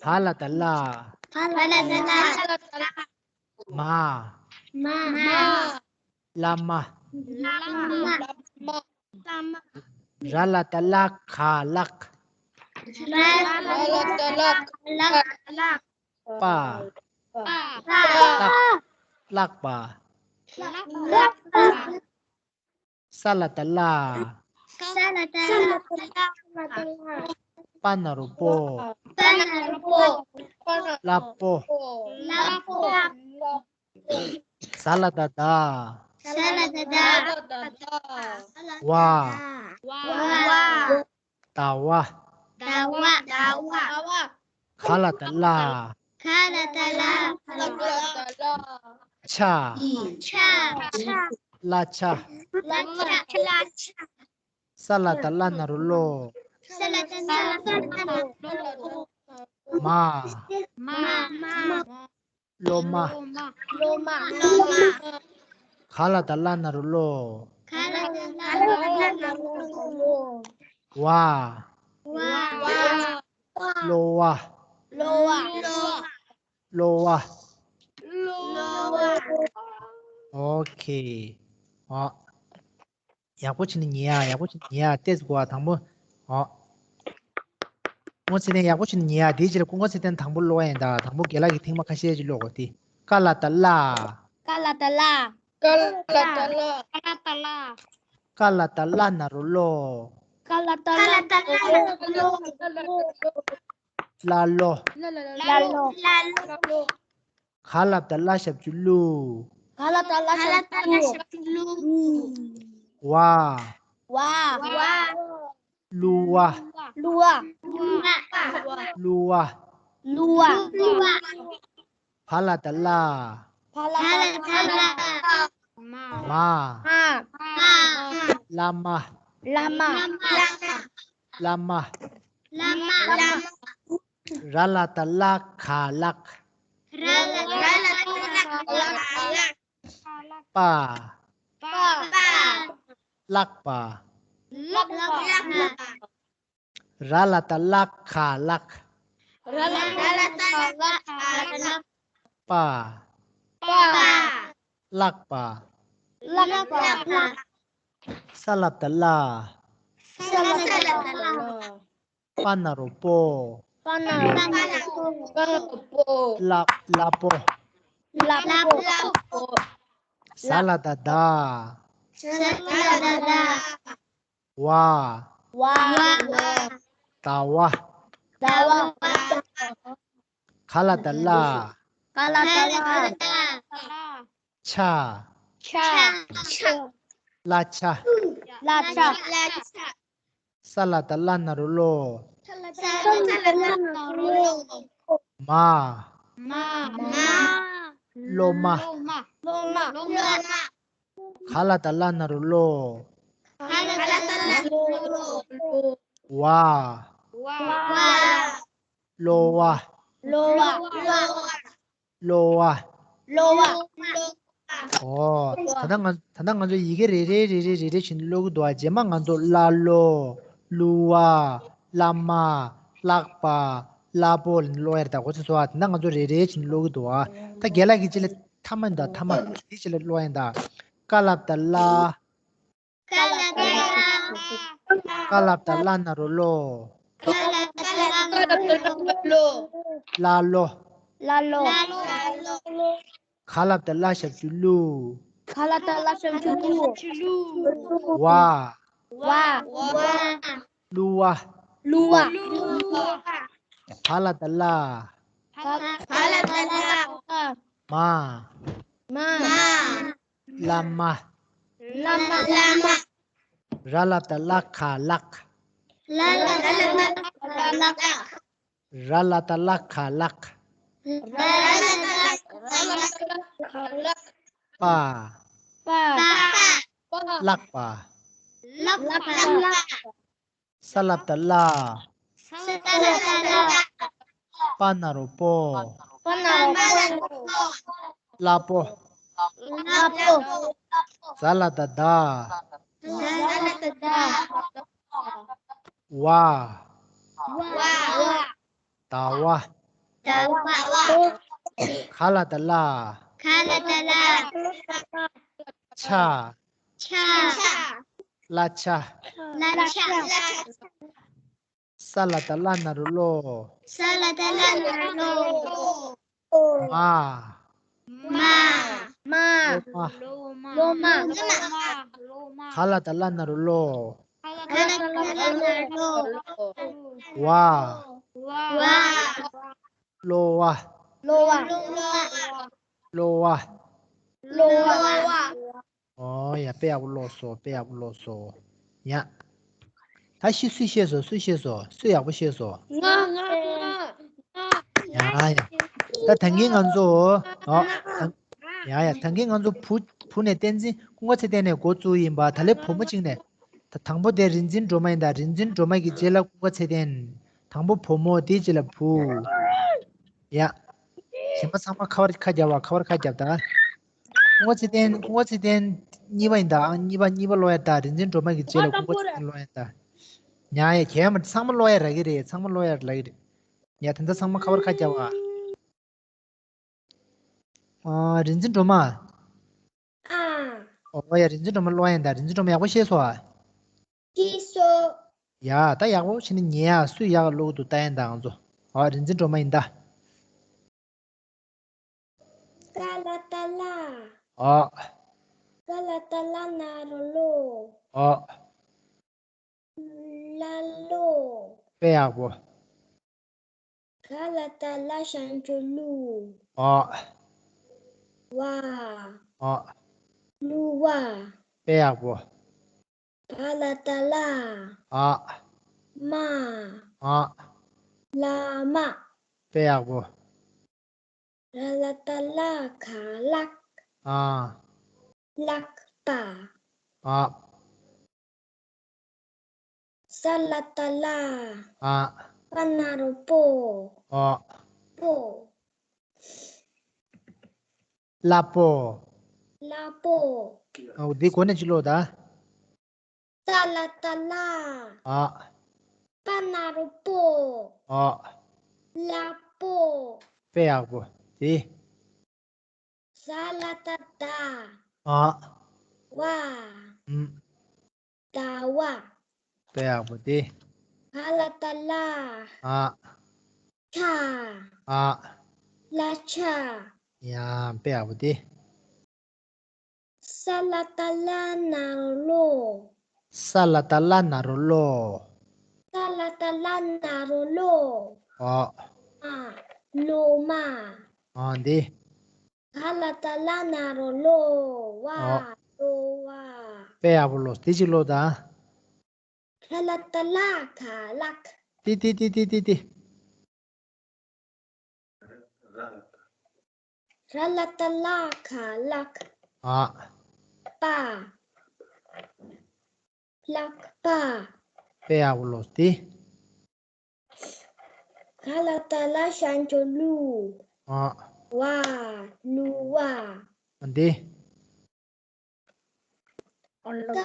བ་ལ་བཏགས་བླ། བ་ལ་བཏགས་བླ། མ། མ། བླ་མ། བླ་མ། བླ་མ། ར་ལ་བཏགས་རླ། ག་ལག། ར་ལ་བཏགས་རླ། ག་ལག། པ། པ། ལག། ལག་པ། ལག་པ། ས་ལ་བཏགས་སླ། ས་ལ་བཏགས་སླ། པ་ན་རོ་པོ། པ་ན་རོ་པོ། སླ་པོ། སླ་པོ། ཟ་ལ་བཏགས་ཟླ། ཟ་ལ་བཏགས་ཟླ། ཝ། ཝ། ཟླ་བ། ཟླ་བ། ཟླ་བ། ག་ལ་བཏགས་གླ། ག་ལ་བཏགས་གླ། ཆ། ཆ། གླ་ཆ། གླ་ཆ། ས་ལ་བཏགས་སླ་ན་རོ་སློ། ས་ལ་བཏགས་སླ་ན་རོ་སློ། མ། མ། སློབ་མ། སློབ་མ། ག་ལ་བཏགས་གླ་ན་རོ་གློ། ག་ བ། བ། གློ་བ། གློ་བ། གློ་བ། གློ་བ། ཨོ་ཁེ། ཨོ། ཡག་པོ་བྱས་ནས་ཉན་ཡ། ཡག་པོ་བྱས་ནས་ཉན་ཡ། ཏོག་ཙམ་གོ་བ། དང་པོ། ཨོ། སྐུ་ངོ་ཚེ་བརྟན། ཡག་པོ་བྱས་ནས་ཉན་ཡ། དེའི་རྗེས་ལ་སྐུ་ངོ་ཚེ་བརྟན་དང་པོ་ཀློག་ཡ་ཡིན་ད། དང་པོ་རྒན་ལགས་ཀྱིས་ཐེངས་མ་ཁ་ཤས་ཅིག་ཀློག་གོ། དེ། ཀ་ལ་བཏགས་སླ། ཀ་ལ་བཏགས་སླ། ཀ་ལ་བཏགས་སླ། ཀ་ལ་བཏགས་སླ། ཀ་ལ་བཏགས་སླ་ན་རོ་སློ། ཀ་ལ་བཏགས་སླ་ན་རོ་སློ། སླ་ལོ། སླ་ལོ། ག་ལ་བཏགས་གླ་ཞབས་ཀྱུ་གླུ། ག་ལ་བཏགས་གླ་ཞབས་ཀྱུ་གླུ། བ། བ། གླུ་བ། གླུ་བ། གླུ་བ། གླུ་བ། བ། ལ་བཏགས་བླ། བ་ལ་བཏགས་བླ། མ། མ། བླ་མ། བླ་མ། བླ་མ། བླ་མ། ར་ལ་བཏགས་རླ་ག་རླག། ར་ལ་བཏགས་རླ་ག་རླག། པ། པ། བརླག་པ། བརླག་པ། ར་ལ་བཏགས་རླ་ག་རླག། ར་ལ་བཏགས་རླ་ག་རླག། པ། པ། བརླག་པ། བརླག་པ། ས་ལ་བཏགས་སླ། ས་ལ་བཏགས་སླ། པ་ན་རོ་སྤོ། པ་ན་རོ་སྤོ། སླ། སླ་པོ། སླ་པོ། ཟ་ལ་བཏགས་ཟླ། ཟ་ལ་བཏགས་ཟླ། བ། བ། ཟླ་བ། ཟླ་བ། ག་ལ་བཏགས་གླ། ག་ལ་བཏགས་གླ། ཆ། ཆ། གླ་ཆ། གླ་ཆ། ས་ལ་བཏགས་སླ་ན་རོ་སློ། ས་ལ་བཏགས་སླ་ན་རོ་སློ། མ། མ། སློབ་མ། སློབ་མ། ག་ལ་བཏགས་གླ་ན་རོ་གློ། ག་ལ་བཏགས་གླ་ན་རོ་གློ། བ། བ། གློ་བ། གློ་བ། གློ་བ། གློ་བ། ཨོ། ད་ལྟ་ང་ད་ལྟ་ང་ཚོ་ཡི་གེ་རེ་རེ་རེ་རེ་རེ་རེ་བཞིན་ཀློག་གི་འདུག་ཨ། རྗེས་མ་ང་ཚོ་སླ་ལོ། གླུ་བ། བླ་མ། བརླག་པ། སླ་པོ་ལ་ཀློག་ཡ་རེད་ད། གོ་ཚོད་སོང་ཨ། ད་ལྟ་ང་ཚོ་རེ་རེ་བཞིན་ཀློག་གི་འདུག་ཨ། ད་རྒན་ལགས་ཀྱིས་ཅི་ལ་ཐ་མ་ཡིན་ད། ཐ་མ་དེ་ཅི་ལ་ཀློག་ཡ་ཡིན་ད། ཀ་ལ་བཏགས་གླ། ཀ་ལ་བཏགས་གླ། ཀ་ལ་བཏགས་གླ་ན་རོ་གློ། ཀ་ལ་བཏགས་གླ་ན་རོ་གློ། སླ་ལོ། སླ་ལོ། ག་ལ་བཏགས་གླ་ཞབས་ཀྱུ་གླུ། ག་ལ་བཏགས་གླ་ཞབས་ཀྱུ་གླུ། བ། བ། གླུ་བ། གླུ་བ། ག་ལ་བཏགས་གླ། ག་ལ་བཏགས་གླ། མ། མ། བླ་མ། བླ་མ། ར་ལ་བཏགས་རླ་ག་རླག། ར་ལ་བཏགས་རླ་ག་རླག། ར་ལ་བཏགས་རླ་ག་རླག། ར་ལ་བཏགས་རླ་ག་རླག། པ། པ། བརླག་པ། བརླག་པ། ས་ལ་བཏགས་སླ། ས་ལ་བཏགས་སླ། པ་ན་རོ་སྤོ། པ་ན་རོ་སྤོ། སླ་པོ། སླ་པོ། ཟ་ལ་བཏགས་ཟླ། ཟ་ལ་བཏགས་ཟླ། བ། བ། ཟླ་བ། ཟླ་བ། ག་ལ་བཏགས་གླ། ག་ལ་བཏགས་གླ། ཆ། ཆ། གླ་ཆ། གླ་ཆ། ས་ལ་བཏགས་སླ་ན་རོ་སློ། ས་ལ་བཏགས་སླ་ན་རོ་སློ། མ། མ། མ། སློབ་མ། སློབ་མ། ག་ལ་བཏགས་གླ་ན་རོ་གློ། ག་ལ་བཏགས་གླ་ན་རོ་གློ། བ། བ། གློ་བ། གློ་བ། གློ་བ། གློ་བ། ཨོ་ཡ། དཔེ་ཡག་པོ་ཀློག་སོང་། དཔེ་ཡག་པོ་ཀློག་སོང་། ཡ། ད་ཤི་སུས་ཤེས་སོང་། སུས་ཤེས་སོང་། སུས་ཡག་པོ་ཤེས་སོང་། ང་ང་ང་། ཡ་ཡ། ད་ད་གིན་ང་ཚོ། ཨོ། ད་ཡ་ཡ། ད་གིན་ང་ཚོ་བུ་བུ་ནས་བསྟན་འཛིན། སྐུ་ངོ་ཚེ་བརྟན་ནས་འགོ་བཙུགས་ཡིན་པ། ད་ལས་བུ་མོ་གཅིག་ནས། ད་དང་པོ་དེ་རིག་འཛིན་སྒྲོལ་མ་ཡིན་ད། རིག་འཛིན་སྒྲོལ་མ་གི་རྗེས་ལ་སྐུ་ངོ་ཚེ་བརྟན། དང་པོ་བུ་མོ། དེའི་རྗེས་ལ་བུ། ཡ། གཞན་པ་ཚང་མ་ཁ་པར་ཁ་རྒྱབ་པ། ཁ་པར་ཁ་རྒྱབ་ད། སྐུ་ངོ་ཚེ་བརྟན། སྐུ་ངོ་ཚེ་བརྟན་གཉིས་པ་ཡིན་ད། ཨང་གཉིས་པ། གཉིས་པ་ཀློག་ཡ་ད། རིག་འཛིན་སྒྲོལ་མ་གི་རྗེས་ལ་སྐུ་ངོ་ཚེ་བརྟན་ཀློག་ཡ་ད། ཉ་ཡ་གས་མ་ཚང་མ་ཀློག་ཡ་རག་གི་རེད། ཚང་མ་ཀློག་ཡ་རག་གི་རེད། ཡ་དེ་འདྲ་ཚང་མ་ཁ་པར་ཁ་རྒྱབ་ཨ། ཨ། རིན་ཆེན་སྒྲོལ་མ། ཨ། ཨོ་ཡ་རིན་ཆེན་སྒྲོལ་མ་ཀློག་ཡིན་ད། རིན་ཆེན་སྒྲོལ་མ་ཡག་པོ་ཤེས་སོང་ཨ། ཤེས་སོང་། ཡ་ད་ཡག་པོ་བྱས་ནས་ཉན་ཨ། སུས་ཡག་ཀློག་འདུག་ལྟ་ཡིན་ད་ང་ཚོ། ཨ་རིན་ཆེན་སྒྲོལ་མ་ཡིན་ད། ཀ་ལ་ཏ་ལ། ཨ། ཀ་ལ་ཏ་ལ་ན་རོ་ཀློ། ཨ། ཀླ་ཀློ། དཔེ་ཡག་པོ། ག་ལ་ཏ་ལ་ཞབས་ཀྱུ་ཀླུ། ཨ། ཝ། ཨ། ཀླུ་ཝ། དཔེ་ཡག་པོ། བ་ལ་ཏ་བླ། ཨ། མ། ཨ། བླ་མ། དཔེ་ཡག་པོ། ར་ལ་ཏ་བླ་ག་ལག་ཨ། ལག་པ། ཨ། ས་ལ་ཏ་བླ། ཨ། པ་ན་རོ་པོ། ཨ། པོ། བླ་པོ། བླ་པོ། ཨ་འདི་གོ་ནས་ཅི་ལོ་ད། ས་ལ་ཏ་བླ། ཨ། པ་ན་རོ་པོ། ཨ། བླ་པོ། དཔེ་ཡག་པོ། དེ། ཟ་ལ་ཏ་ཟླ། ཨ། བ། ཨུམ། ཟླ་བ། དཔེ་ཡག་པོ་དེ། ག་ལ་ཏ་གླ། ཨ། ཆ། ཨ། གླ་ཆ། ཡ། དཔེ་ཡག་པོ་དེ། ས་ལ་ཏ་བླ་ན་རོ་བློ། ས་ལ་ཏ་བླ་ན་རོ་བློ། ས་ལ་ཏ་བླ་ན་རོ་བློ། ཨ། ཨ། བློ་མ། ཨ་འདི། ག་ལ་ཏ་གླ་ན་རོ་གློ་བ། ཨ། གློ་བ། དཔེ་ཡག་པོ་ལོ། དེ་གཅིག་ལོ་ད། ར་ལ་ཏ་གླ་ག་ལག་དེ་དེ་དེ་དེ་དེ་དེ། ར་ལ་ཏ་གླ་ག་ལག་ཨ། པ། ལག་པ། དཔེ་ཡག་པོ་ལོ་སྟེ། ག་ལ་ཏ་གླ་ཞབས་ཀྱུ་གླུ། ཨ། བ། གླུ་བ། འདི། ཀ་ལ་ཏ།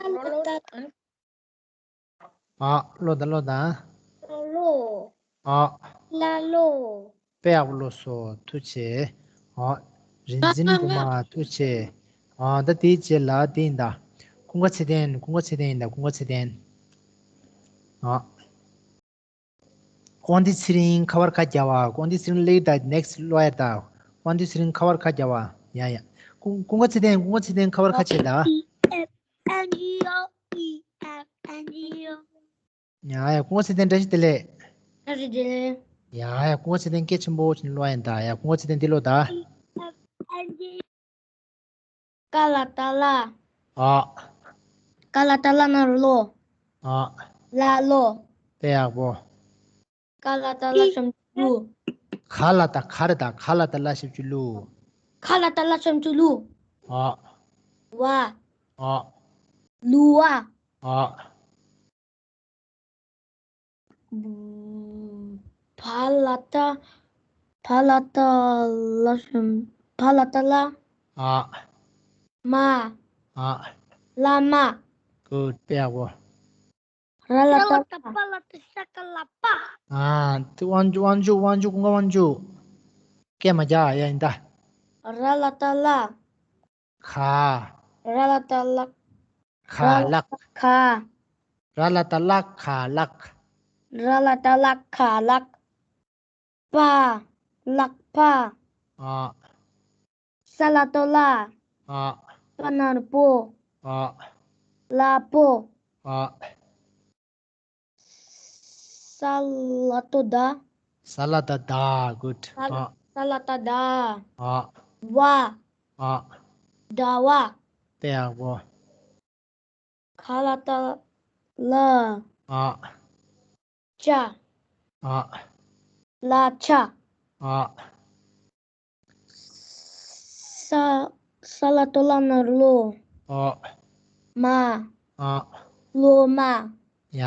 ཨ། ཀློག་དང་ཀློག་དང་། ཀློ། ཨ། ཀླ་ཀློ། དཔེ་ཡག་པོ་ཀློག་སོང་། ཐུགས་རྗེ་ཆེ། ཨ། རིན་ཆེན་སྒྲོལ་མ་ཐུགས་རྗེ་ཆེ། ཨ། ད་དེའི་རྗེས་ལ་དེ་ཡིན་ད། ཀུན་དགའ་ཚེ་བརྟན། ཀུན་དགའ་ཚེ་བརྟན་ཡིན་ད། ཀུན་དགའ་ཚེ་བརྟན། ཨ། དབང་འདུས་ཚེ་རིང་ཁ་པར་ཁ་རྒྱབ་པ། དབང་འདུས་ཚེ་རིང་ལེགས་ད་next ཀློག་ཡ་ད། དབང་འདུས་ཚེ་རིང་ཁ་པར་ཁ་རྒྱབ་པ། ཡ་ཡ། ཀུན་ཀུན་དགའ་ཚེ་བརྟན། ཀུན་དགའ་ཚེ་བརྟན་ཁ་པར་ཁ་ཕྱེ་ད། E F N G O, E F N G O. ཡ་ཡ། ཀུན་དགའ་ཚེ་བརྟན་བཀྲ་ཤིས་བདེ་ལེགས། བཀྲ་ཤིས་བདེ་ལེགས། ཡ་ཡ། ཀུན་དགའ་ཚེ་བརྟན་སྐད་ཆེན་པོ་བྱས་ནས་ཀློག་ཡ་ད། ཡ། ཀུན་དགའ་ཚེ་བརྟན་འདི་ཀློག་ད། E F N G O. ཀ་ལ་ཏ་གླ། ཨ། ཀ་ལ་ཏ་གླ་ན་རོ་གློ། ཨ། གླ་གློ། དཔེ་ཡག་པོ། ག་ལ་ཏ་གླ་ཞབས་ཀྱུ་གླུ། ག་ལ་ཏ། ག་རེད་ད། ག་ལ་ཏ་གླ་ཞབས་ཀྱུ་གླུ། ག་ལ་ཏ་གླ་ཞབས་ཀྱུ་གླུ། ཨ། བ། ཨ། གླུ་བ། ཨ། བ་ལ་ཏ། བ་ལ་ཏ་གླ་ཞབས། བ་ལ་ཏ་གླ། ཨ། མ། ཨ། བླ་མ། Good. དཔེ་ཡག་པོ། ར་ལ་ཏ་ལ། པ་ལ་ཏ་ཤ་ཀ་ལ་པ། ཨ། དབང་ཕྱུག་དབང་ཕྱུག་དབང་ཕྱུག་ཀུན་དགའ་དབང་ཕྱུག་སྐད་མ་རྒྱག་ཡ་ཡིན་ད། ར་ལ་ཏ་ལ། ག་ར་ལ་ཏ་ལ། ག་ལག་ག་ར་ལ་ཏ་ལ་ག་ལག་ར་ལ་ཏ་ལ་ག་ལག་པ། ལག་པ། ཨ། ས་ལ་ཏོ་ལ། ཨ། པ་ན་རོ་པོ། ཨ། ལ་པོ། ཨ། ས་ལ་ཏོ་ད། ས་ལ་ཏ་ད། Good. ས་ཨ། ས་ལ་ཏ་ད། ཨ། བ། ཨ། ཟླ་བ། དཔེ་ཡག་པོ། ག་ལ་ཏ་ལ། ཨ། ཅ། ཨ། ལ་ཅ། ཨ། ས། ས་ལ་ཏོ་ལ་ན་རོ་ལོ། ཨ། མ། ཨ། ལོ་མ། ཡ།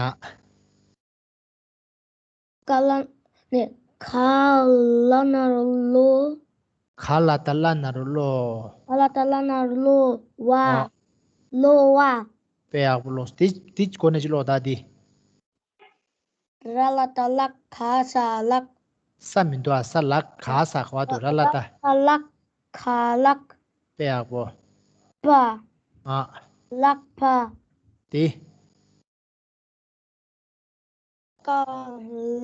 ག་ལ། ནི། ག་ལ་ན་རོ་ལོ། ག་ལ་ཏ་ལ་ན་རོ་ལོ། ག་ལ་ཏ་ལ་ན་རོ་ལོ། བ། ཨ། ལོ་བ། དཔེ་ཡག་པོ་ལོ། དེ་དེ་གོ་ནས་ཅི་ལོ་ད་དེ། ར་ལ་ཏ་ལག་ག་ས་ལག་ས་མི་འདུག་ཨ། ས་ལག་ག་ས་ག་བ་འདུག་ར་ལ་ཏ། ལག་ག་ལག་དཔེ་ཡག་པོ། པ། ཨ། ལག་པ། དེ། ཀ་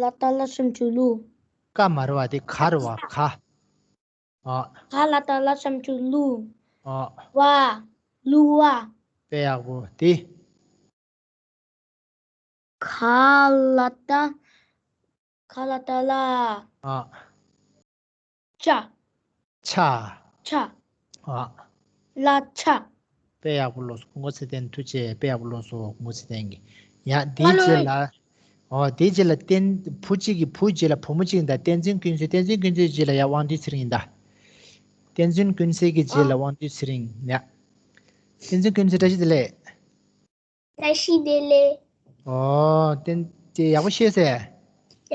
ལ་ཏ་ལ་ཞབས་ཀྱུ་ཀླུ། ཀ་མ་རེད་བ། དེ་ག་རེད་བ། ག་ཨ། ག་ལ་ཏ་ལ་ཞབས་ཀྱུ་ཀླུ། ཨ། བ། ཀླུ་བ། དཔེ་ཡག་པོ། དེ། ག་ལ་ཏ། ག་ལ་ཏ་ལ། ཨ། ཅ། ཆ། ཆ། ཨ། ལ་ཆ། དཔེ་ཡག་པོ་ཀློག་སོང་། སྐུ་ངོ་ཚེ་བརྟན། ཐུགས་རྗེ་ཆེ། དཔེ་ཡག་པོ་ཀློག་སོང་། སྐུ་ངོ་ཚེ་བརྟན་གྱིས། ཡ། དེའི་རྗེས་ལ། ཨོ། དེའི་རྗེས་ལ་བསྟན། བུ་གཅིག་གིས་བུ་རྗེས་ལ་བུ་མོ་གཅིག་དང་། བསྟན་འཛིན་ཀུན་གསལ། བསྟན་འཛིན་ཀུན་གསལ་རྗེས་ལ་ཡ་དབང་འདུས་ཚེ་རིང་ཡིན་ད། བསྟན་འཛིན་ཀུན་གསལ་གྱི་རྗེས་ལ། ཨ། དབང་འདུས་ཚེ་རིང་། ཡ། བསྟན་འཛིན་ཀུན་གསལ། བཀྲ་ཤིས་བདེ་ལེགས། བཀྲ་ཤིས་བདེ་ལེགས། ཨོ། བསྟན། དེ་ཡག་པོ་ཤེས་ཟེར།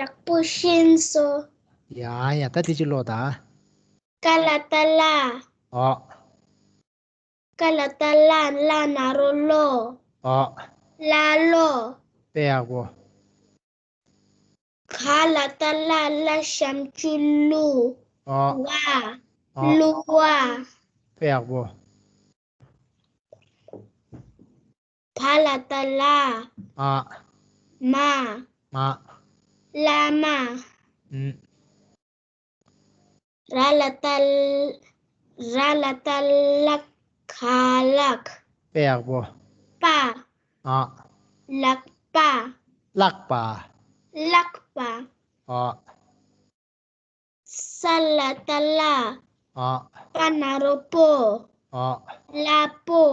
ཡག་པོ་ཤེས་སོང་། ཡ་ཡ། ད་དེ་གཅིག་ཀློག་ད། ཀ་ལ་ཏ་ལ། ཨོ། ཀ་ལ་ཏ་ལ། ལ་ན་རོ་ལོ། ཨོ། ལ་ལོ། དཔེ་ཡག་པོ། ག་ལ་ཏ་ལ། ལ་ཞབས་ཀྱུ་ཀླུ། ཨོ། བ། ཨོ། ཀླུ་བ། དཔེ་ཡག་པོ། བ་ལ་ཏ་ལ། ཨ། མ། མ། བླ་མ། ཨུམ། ར་ལ་ཏ་ལ། ར་ལ་ཏ་ལ་ག་ལག་དཔེ་ཡག་པོ། པ། ཨ། ལག་པ། ལག་པ། ལག་པ། ཨ། ས་ལ་ཏ་ལ། ཨ། པ་ན་རོ་པོ། ཨ། ལ་པོ།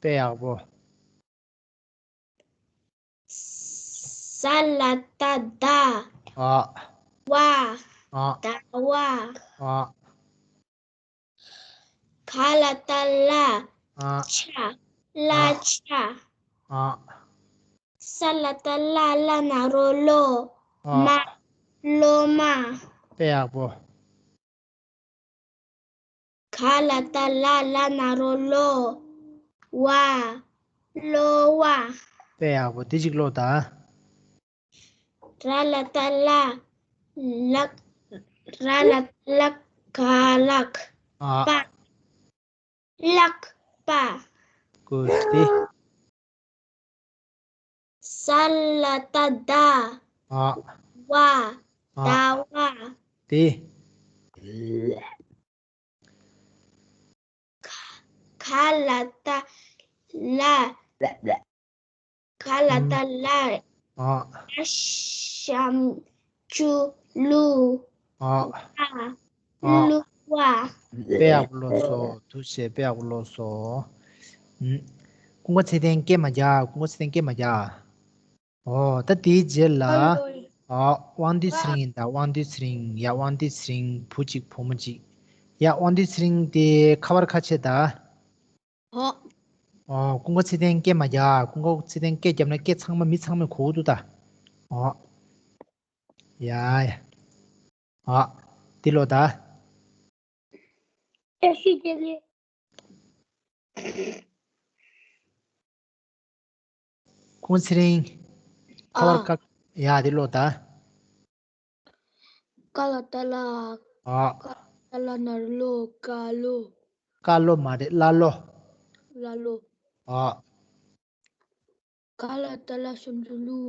དཔེ་ཡག་པོ། ཟ་ལ་ཏ་ཟླ། ཨ། བ། ཨ། ཟླ་བ། ཨ། ག་ལ་ཏ་གླ། ཨ། ཆ། གླ་ཨ། ཆ། ཨ། ས་ལ་ཏ་སླ། སླ་ན་རོ་སློ། ཨ། མ། སློབ་མ། དཔེ་ཡག་པོ། ག་ལ་ཏ་གླ། གླ་ན་རོ་སློ། བ། སློ་བ། དཔེ་ཡག་པོ། འདི་གཅིག་ཀློག་དང་། ར་ལ་ཏ་གླ། གླག་ར་ལ་ཏ་གླག་ག་གླག་ཨ། པ། གླག་པ། ཀུཌ། དེ། ཟ་ལ་ཏ་ཟླ། ཨ། བ། ཨ། ཟླ་བ། དེ། ག་ལ་ཏ་གླ། ག་ལ་ཏ་གླ། ཨ། ག་ཞབས་ཀྱུ་གླུ། ཨ། བ། ཨ། གླུ་བ། དཔེ་ཡག་པོ་ཀློག་སོང་། ཐུགས་རྗེ་ཆེ། དཔེ་ཡག་པོ་ཀློག་སོང་། ཨུམ། སྐུ་ངོ་ཚེ་བརྟན་སྐད་མ་རྒྱག་སྐུ་ངོ་ཚེ་བརྟན་སྐད་མ་རྒྱག་ཨོ། ད་དེའི་རྗེས་ལ། ཨོ། དབང་འདུས་ཚེ་རིང་ཡིན་ད། དབང་འདུས་ཚེ་རིང་། ཡ། དབང་འདུས་ཚེ་རིང་། བུ་གཅིག་བུ་མོ་གཅིག་ཡ། དབང་འདུས་ཚེ་རིང་དེ་ཁ་པར་ཁ་ཕྱེ་ད། ཨོ། ཨོ། སྐུ་ངོ་ཚེ་བརྟན་སྐད་མ་རྒྱག་སྐུ་ངོ་ཚེ་བརྟན་སྐད་བརྒྱབ་ན་སྐད་ཚང་མ་མི་ཚང་མས་གོ་གི་འདུག་ད། ཨོ། ཡ་ཡ། ཨོ། འདི་ཀློག་ད། བཀྲ་ཤིས་བདེ་ལེགས། སྐུ་ངོ་ཚེ་རིང་། ཁ་པར་ཨ། ཁ། ཡ། འདི་ཀློག་ད། ཀ་ལ་ཏ་གླ། ཨ། ཀ་ལ་ཏ་གླ་ན་རོ་སློ། ཀ་སློ། ཀ་སློ་མ་རེད། གླ་སློ། གླ་སློ། ཨ། ག་ལ་ཏ་གླ་ཞབས་ཀྱུ་གླུ།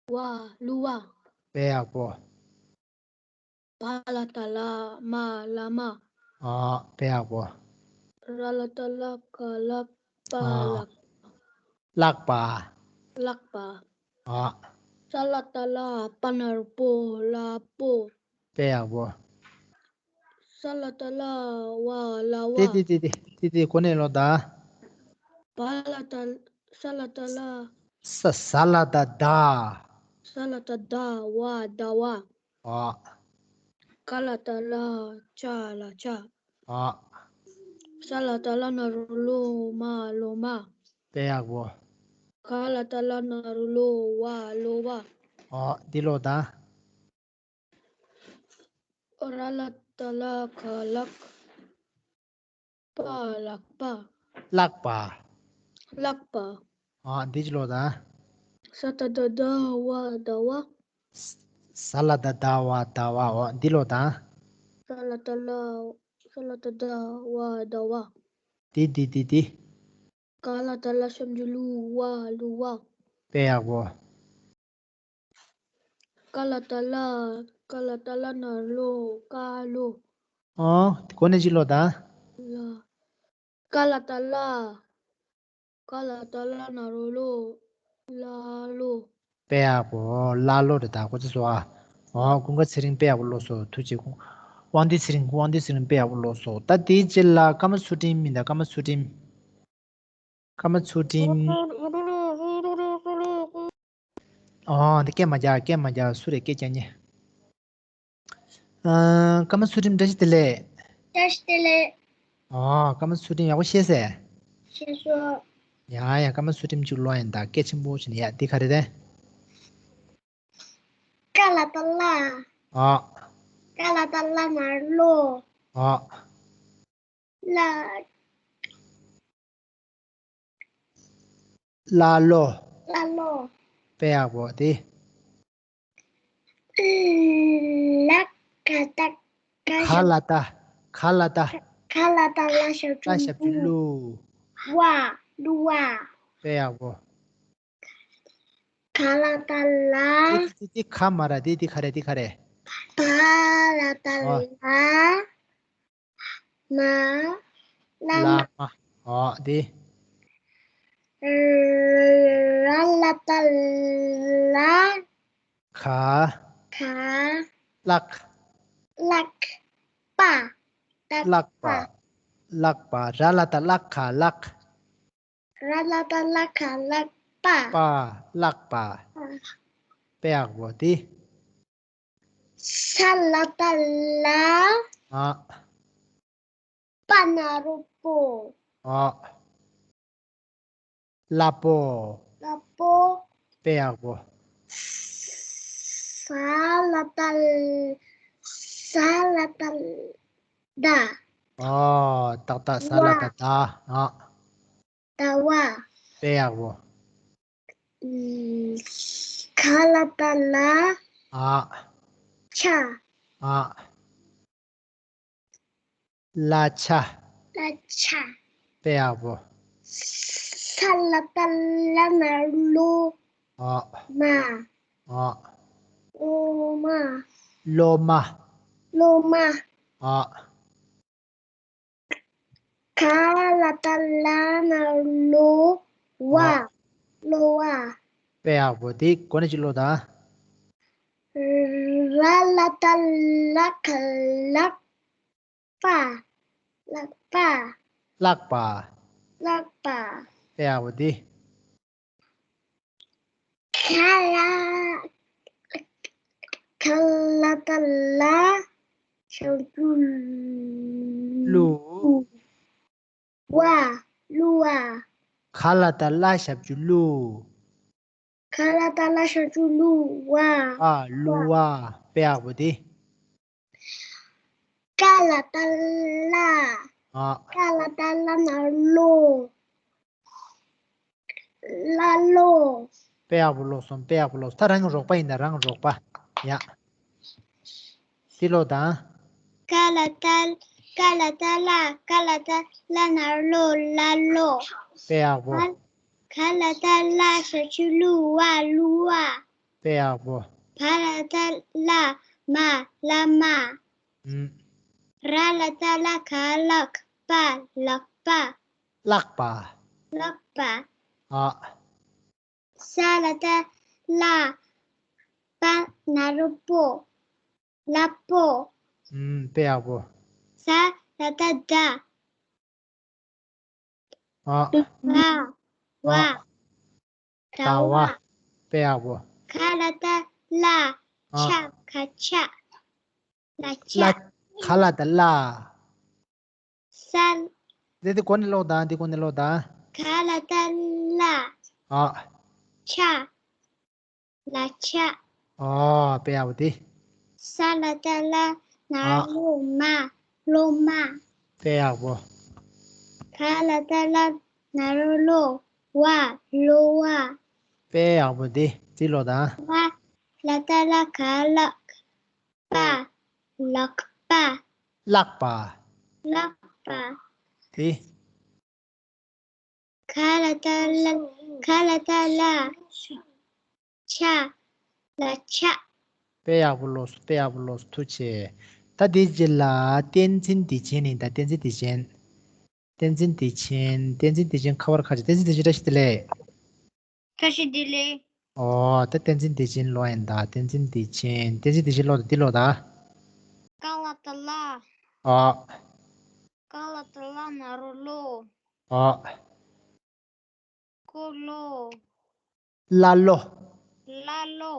བ། གླུ་བ། དཔེ་ཡག་པོ། བ་ལ་ཏ་བླ། མ། བླ་མ། ཨ། དཔེ་ཡག་པོ། ར་ལ་ཏ་གླ་ག་གླག་པ། ཨ། གླག་གླག་པ། གླག་པ། ཨ། ས་ལ་ཏ་སླ། པ་ན་རོ་སྤོ། སླ་སྤོ། དཔེ་ཡག་པོ། ས་ལ་ཏ་གླ་བ། སླ་བ། ཏི་ཏི་ཏི་ཏི་ཏི་ཏི་གོ་ནས་ལོ་ད། བ་ལ་ཏ། ས་ལ་ཏ་གླ། ས། ཟ་ལ་ཏ་ཟླ། ཟ་ལ་ཏ་ཟླ་བ། ཟླ་བ། ཨ། ག་ལ་ཏ་གླ། ཅ་ལ་ཅ། ཨ། ས་ལ་ཏ་གླ་ན་རོ་སློ། མ། སློབ་མ། དཔེ་ཡག་པོ། ག་ལ་ཏ་གླ་ན་རོ་སློ། བ། སློབ་བ། ཨ། འདི་ཀློག་དང་། ར་ལ་ཏ་གླ་ག་གླག་པ། གླག་པ། གླག་པ། གླག་པ། ཨ། འདི་གཅིག་ཀློག་དང་། ས་ད་བཏགས་སྡ་བ་ཟླ་བ། ས་ལ་བཏགས་སྡ་བ་ཟླ་བ། འོ་འདི་ཀློག་དང་། ས་ལ་བཏགས་སླ། ས་ལ་བཏགས་སྡ་བ་ཟླ་བ། འདི་འདི་འདི་འདི། ག་ལ་བཏགས་གླ་ཞབས་ཀྱུ་གླུ། བ། གླུ་བ། དཔེ་ཡག་པོ། ཀ་ལ་བཏགས་ཀླ། ཀ་ལ་བཏགས་ཀླ་ན་རོ་ཀློ། ཀ་ལོ། ཨོ། གོ་ནས་ཅི་ཀློག་དང་། ལ། ཀ་ལ་བཏགས་ཀླ། ཀ་ལ་བཏགས་ཀླ་ན་རོ་ཀློ། ཀླ་ལོ། དཔེ་ཡག་པོ། ཀླ་ལོ་རེད་ད། གོ་ཚོད་སོང་ཨ། ཨོ། ཀུན་དགའ་ཚེ་རིང་དཔེ་ཡག་པོ་ཀློག་སོང་། ཐུགས་རྗེ་ཆེ། དབང་འདུས་ཚེ་རིང་། དབང་འདུས་ཚེ་རིང་དཔེ་ཡག་པོ་ཀློག་སོང་། ད་དེའི་རྗེས་ལ་ཀ་མ་ཚུལ་ཁྲིམས་མིན་ད། ཀ་མ་ཚུལ་ཁྲིམས། ཀ་མ་ཚུལ་ཁྲིམས། ཨོ། འདི་སྐད་མ་རྒྱག་སྐད་མ་རྒྱག་སུ་རེད་སྐད་རྒྱག་མཁན། ཨ། ཀ་མ་ཚུལ་ཁྲིམས་བཀྲ་ཤིས་བདེ་ལེགས། བཀྲ་ཤིས་བདེ་ལེགས། ཨོ། ཀ་མ་ཚུལ་ཁྲིམས་ཡག་པོ་ཤེས་སེ། ཤེས་སོང་། ཡ་ཡ། ཀ་མ་ཚུལ་ཁྲིམས་གཅིག་ཀློག་ཡིན་ད། སྐད་ཆེན་པོ་བྱས་ནས། ཡ། འདི་ག་རེ་རེད། ཀ་ལ་བཏགས་ཀླ། ཨོ། ཀ་ལ་བཏགས་ཀླ་ན་རོ་ཀློ། ཨོ། ཀླ། ཀླ་ལོ། ཀླ་ལོ། དཔེ་ཡག་པོ་དེ། ལ་ཀ་བཏགས་ཀ་ག་ལ་བཏགས། ག་ལ་བཏགས། ག་ལ་བཏགས་ཀླ་ཞབས་ཀྱུ་ཀླ་ཞབས་ཀྱུ་གླུ། གླུ། བ། གླུ་བ། དཔེ་ཡག་པོ། ག་ལ་བཏགས་ཀླ། དེ་དེ་དེ་ག་མ་ར། དེ་དེ་ག་རེ། དེ་ག་རེ། བ་ལ་བཏགས་ཨོ། ལ། མ། ལ་ལ་མ། མ། ཨོ་དེ། ར་ལ་བཏགས་རླ། ག་ག་ལག་ལག་པ། ལག་པ། ལག་པ། ར་ལ་བཏགས་རླ། ག་ལག་ར་ལ་བཏགས་རླ། ག་ལག་པ། པ། ལག་པ། དཔེ་ཡག་པོ་དེ། ས་ལ་བཏགས་སླ། ཨ། པ་ན་རོ་པོ། ཨ། སླ་པོ། སླ་པོ། དཔེ་ཡག་པོ། ས་ལ་བཏགས་ས་ལ་བཏགས་སྡ། ཨ། ཏག་ཏག་ས་ལ་བཏགས་སྡ། ཨ། ཟླ་བ། དཔེ་ཡག་པོ། ཁ་ལ་བཏགས་ལ། ཨ། ཆ། ཨ། གླ་ཆ། གླ་ཆ། དཔེ་ཡག་པོ། ས་ལ་བཏགས་སླ་ན་སློ། ཨ། མ། ཨ། སློ་མ། སློ་མ། སློ་མ། ཨ། ག་ལ་བཏགས་གླ་ན་གློ། བ། ཨ། གློ་བ། དཔེ་ཡག་པོ། དེ་གོ་ནས་ཅིག་ཀློག་དང་། ར་ལ་བཏགས་རླ། ག་ལག་པ། ལག་པ། ལག་པ། ལག་པ། དཔེ་ཡག་པོ། དེ། ཁ་ལ། ཁ་ལ་བཏགས་གླ། ཞབས་ཀྱུ་གླུ། གླུ། བ། གླུ་བ། ཁ་ལ་བཏགས་གླ་ཞབས་ཀྱུ་གླུ། ཁ་ལ་བཏགས་གླ་ཞབས་ཀྱུ་གླུ། བ། བ། གླུ་བ། དཔེ་ཡག་པོ་དེ། ཀ་ལ་བཏགས་ཀླ། ཨ། ཀ་ལ་བཏགས་ཀླ་ན་ཀློ། ཀླ་ཀློ། དཔེ་ཡག་པོ་ཀློག་སོང་། དཔེ་ཡག་པོ་ཀློག་སོང་། ད་རང་གི་རོགས་པ་ཡིན་ད། རང་གི་རོགས་པ། ཡ། དེ་ཀློག་དང་། ཀ་ལ་བཏགས། ཀ་ལ་བཏགས་གླ། ཀ་ལ་བཏགས་གླ་ན་ཀློ། ཀླ་ཀློ། དཔེ་ཡག་པོ། ག་ལ་བཏགས་གླ་ཞབས་ཀྱུ་གླུ། བ། གླུ་བ། དཔེ་ཡག་པོ། བ་ལ་བཏགས་བླ། མ། བླ་མ། ཨུམ། ར་ལ་བཏགས་རླ། ག་ལག་པ། ལག་པ། ལག་པ། ལག་པ། ཨ། ས་ལ་བཏགས་སླ། པ་ན་རོ་པོ། སླ་པོ། ཨུམ། དཔེ་ཡག་པོ། ཟ་ལ་བཏགས་ཟླ། ཨ། ཟླ་བ། ཨ། ཟླ་བ། ཟླ་བ། དཔེ་ཡག་པོ། ག་ལ་བཏགས་གླ། ཨ། ཆ། ག་ཆ། གླ་ཆ། གླ། ག་ལ་བཏགས་གླ། ས། དེ་དེ་གོ་ནས་ཀློག་དང་། དེ་གོ་ནས་ཀློག་དང་། ག་ལ་བཏགས་གླ། ཨ། ཆ། གླ་ཆ། ཨོ། དཔེ་ཡག་པོ་དེ། ས་ལ་བཏགས་སླ། ན་རོ་མ། སློ་མ། དཔེ་ཡག་པོ། ག་ལ་བཏགས་གླ་ན་རོ་ཀློ། བ། ཀློ་བ། དཔེ་ཡག་པོ་འདི་རྩིས་ཀློག་དང་། ལ། ལ་ད་ལ་ག་ལག་པ། ལག་པ། ལག་པ། ལག་པ། དེ། ག་ལ་ད་ལ། ག་ལ་ད་ལ། ཆ། ལ་ཆ། དཔེ་ཡག་པོ་ཀློག་སོང་། དཔེ་ཡག་པོ་ཀློག་སོང་། ཐུགས་རྗེ་ཆེ། ད་དེ་རྗེས་ལ་བསྟན་འཛིན་བདེ་ཆེན་ཡིན་ད། བསྟན་འཛིན་བདེ་ཆེན། བསྟན་འཛིན་བདེ་ཆེན། བསྟན་འཛིན་བདེ་ཆེན་ཁ་པར་ཁ་ཆེ། བསྟན་འཛིན་བདེ་ཆེན་བཀྲ་ཤིས་བདེ་ལེགས། བཀྲ་ཤིས་བདེ་ལེགས། ཨོ། ད་བསྟན་འཛིན་བདེ་ཆེན་ཀློག་ཡིན་ད། བསྟན་འཛིན་བདེ་ཆེན། བསྟན་འཛིན་བདེ་ཆེན་ཀློག་དང་། འདི་ཀློག་དང་། ཀ་ལ་ཏ་ལ། ཨོ། ཀ་ལ་ཏ་ལ་ན་རོ་ལོ། ཨོ། ཀོ་ལོ། ལ་ལོ། ལ་ལོ།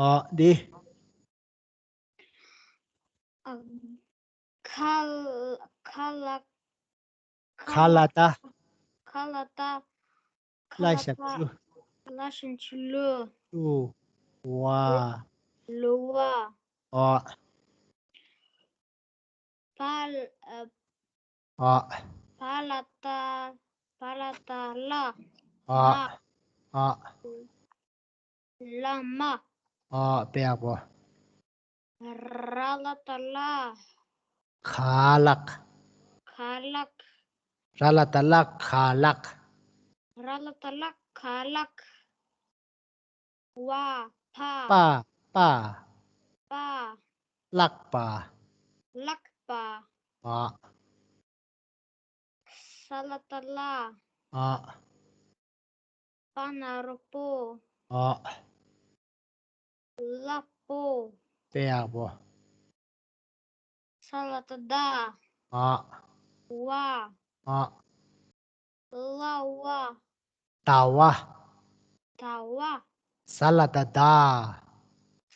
ཨོ། འདི། ཨ། ཁ་ལ། ཁ་ལ། ཁ་ལ་ཏ། ཁ་ལ་ཏ། ལ་ཞབས་ཀྱུ། ལ་ཞབས་ཀྱུ་ལོ། ལོ། བ། ལོ་བ། ཨོ། བ་ལ། ཨ། ཨོ། བ་ལ་ཏ། བ་ལ་ཏ་ལ། ཨོ། མ། ཨོ། ལ་མ། ཨོ། དཔེ་ཡག་པོ། ར་ལ་ཏ་ལ། ག་ལག། ག་ལག། ར་ལ་ཏ་ལ་ག་ལག། ར་ལ་ཏ་ལ་ག་ལག། བ། ཕ། པ། པ། པ། ལག་པ། ལག་པ། ཨོ། ས་ལ་ཏ་ལ། ཨོ། པ་ན་རོ་པོ། ཨོ། ལ་པོ། དཔེ་ཡག་པོ། ས་ལ་ཏ་ཟླ། ཨོ། བ། ཨོ། ལ་བ། ཟླ་བ། ཟླ་བ། ས་ལ་ཏ་ཟླ།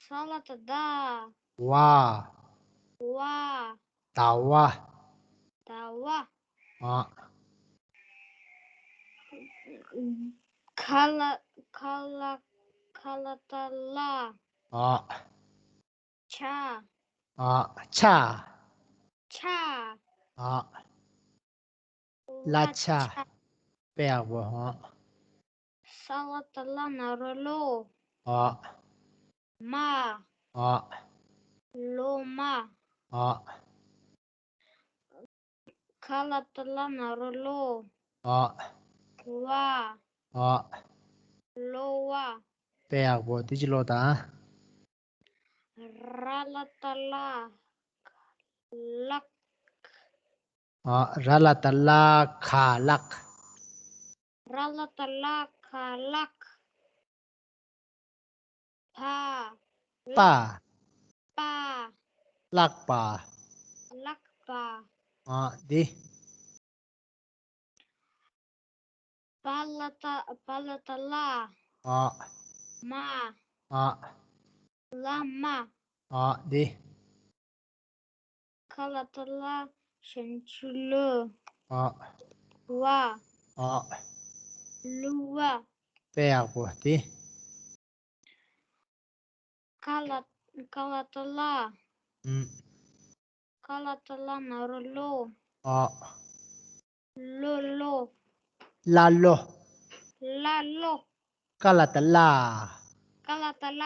ས་ལ་ཏ་ཟླ། བ། བ། ཟླ་བ། ཟླ་བ། ཨ། ཁ་ལ། ཁ་ལ། ཁ་ལ་ཏ་ལ། ཨ། ཆ། ཨ། ཆ། ཆ། ཨ། ལ་ལ་ཆ། ཆ། དཔེ་ཡག་པོ། ཧོ། ས་ལ་ཏ་ལ་ན་རོ་ལོ། ཨ། མ། ཨ། ལོ་མ། ཨ། ཁ་ལ་ཏ་ལ་ན་རོ་ལོ། ཨ། བ། ཨ། ལོ་བ། དཔེ་ཡག་པོ། དེ་ཅི་ཀློག་དང་། ར་ལ་ཏ་ལ། ལག། ཨ། ར་ལ་ཏ་ལ་ག་ལག། ར་ལ་ཏ་ལ་ག་ལག། པ། པ། པ། ལག་པ། ལག་པ། ཨ། འདི། པ་ལ་ཏ། པ་ལ་ཏ་ལ། ཨ། མ། ཨ། ལ་མ། ཨ། འདི། ཁ་ལ་ཏ་ལ་ཞབས་ཀྱུ་ལོ། ཨ། བ། ཨ། ལུ་བ། དཔེ་ཡག་པོ། འདི། ཀ་ལ། ཀ་ལ་ཏ་ལ། ཨུམ། ཀ་ལ་ཏ་ལ་ན་རོ་ལོ། ཨ། ལོ་ལོ། ལ་ལོ། ལ་ལོ། ཀ་ལ་ཏ་ལ། ཀ་ལ་ཏ་ལ།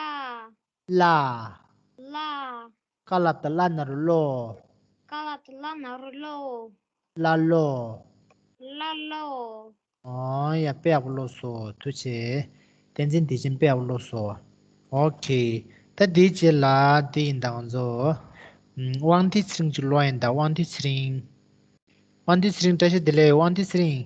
ལ། ལ། ཀ་ལ་ཏ་ལ་ན་རོ་ལོ། ཀ་ལ་ཏ་ལ་ན་རོ་ལོ། ལ་ལོ། ལ་ལོ། ཨོ་ཡ། དཔེ་ཡག་པོ་ཀློག་སོང་། ཐུགས་རྗེ་ཆེ། བསྟན་འཛིན་བདེ་ཆེན་དཔེ་ཡག་པོ་ཀློག་སོང་། ཨོ་ཁེ། ད་དེའི་རྗེས་ལ་དེ་ཡིན་ད་ང་ཚོ། ཨམ། དབང་འདུས་ཚེ་རིང་ཅིག་ཀློག་ཡིན་ད། དབང་འདུས་ཚེ་རིང་། དབང་འདུས་ཚེ་རིང་བཀྲ་ཤིས་བདེ་ལེགས། དབང་འདུས་ཚེ་རིང་།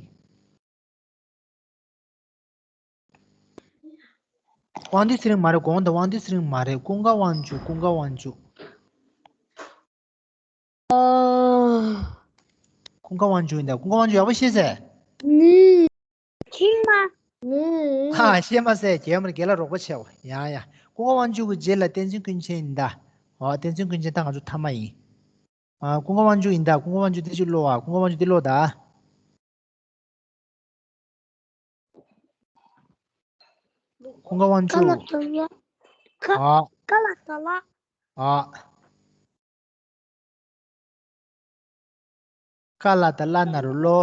དབང་འདུས་ཚེ་རིང་མ་རེད། དགོངས་དག། དབང་འདུས་ཚེ་རིང་མ་རེད། ཀུན་དགའ་དབང་ཕྱུག་ཀུན་དགའ་དབང་ཕྱུག་ཀུན་དགའ་དབང་ཕྱུག་ཡིན་ད། ཀུན་དགའ་དབང་ཕྱུག་ཡག་པོ་ཤེས་ཟེར། ནི། ཤེས་མ། ནི། ཧ། ཤེས་མ་ཟེར། རྒྱལ་བ་རྒྱལ་ལ་རོགས་པ་བྱས་པ། ཡ་ཡ། ཀུན་དགའ་དབང་ཕྱུག་གི་རྗེས་ལ་བསྟན་འཛིན་ཀུན་མཁྱེན་ཡིན་ད། ཨོ། བསྟན་འཛིན་ཀུན་མཁྱེན་ད་ང་ཚོ་ཐ་མ་ཡིན། ཨ། ཀུན་དགའ་དབང་ཕྱུག་ཡིན་ད། ཀུན་དགའ་དབང་ཕྱུག་དེ་ཅིག་ཀློག་ཨ། ཀུན་དགའ་དབང་ཕྱུག་དེ་ཀློག་ད། ཀུན་དགའ་དབང་ཕྱུག་ཀ་ལ་ཏ་ལ། ཀ། ཨ། ཀ་ལ་ཏ་ལ། ཨ། ཀ་ལ་ཏ་ལ་ན་རོ་ལོ།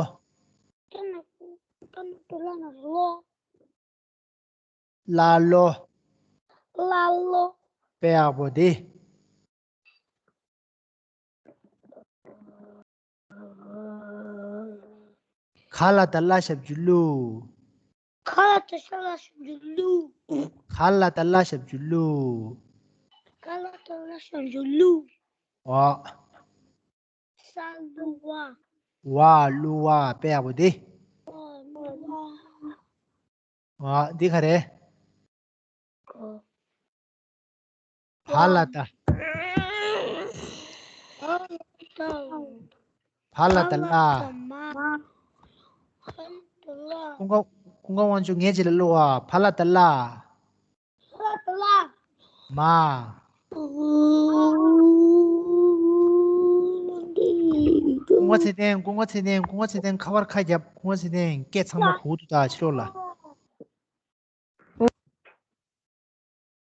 ཀ་ལ་ཀ་ལ་ཏ་ལ་ན་རོ་ལོ། ཀླ་ཀློ། ཀླ་ཀློ། དཔེ་ཡག་པོ་འདི། ག་ལ་བཏགས་གླ་ཞབས་ཀྱུ་ཀླུ། ག་ལ་བཏགས་ག་ལ་ཞབས་ཀྱུ་ཀླུ། ག་ལ་བཏགས་གླ་ཞབས་ཀྱུ་ཀླུ། ག་ལ་བཏགས་གླ་ཞབས་ཀྱུ་ཀླུ། འོ། ས་ཀླུ་བ། བ་ཀླུ་བ། དཔེ་ཡག་པོ་འདི། བ་ཀླུ་བ། འོ། འདི་ག་རེ། ག་བ་ལ་བཏགས། བ་ལ་བཏགས། བ་ལ་བཏགས་གླ། བ་ལ་བཏགས་མ། ག་ལ་བཏགས་གླ། ཀུན་དགའ། ཀུན་དགའ་དབང་ཕྱུག་ངའི་རྗེས་ལ་ཀློག་ཨ། བ་ལ་བཏགས་གླ། བ་ལ་བཏགས་གླ། མ། ཀུན་དགའ་ཚེ་བརྟན། ཀུན་དགའ་ཚེ་བརྟན། ཀུན་དགའ་ཚེ་བརྟན། ཁ་པར་ཁ་རྒྱབ། ཀུན་དགའ་ཚེ་བརྟན། སྐད་ཚང་མ་གོ་འདུག་ད་ཕྱི་ལོགས་ལ།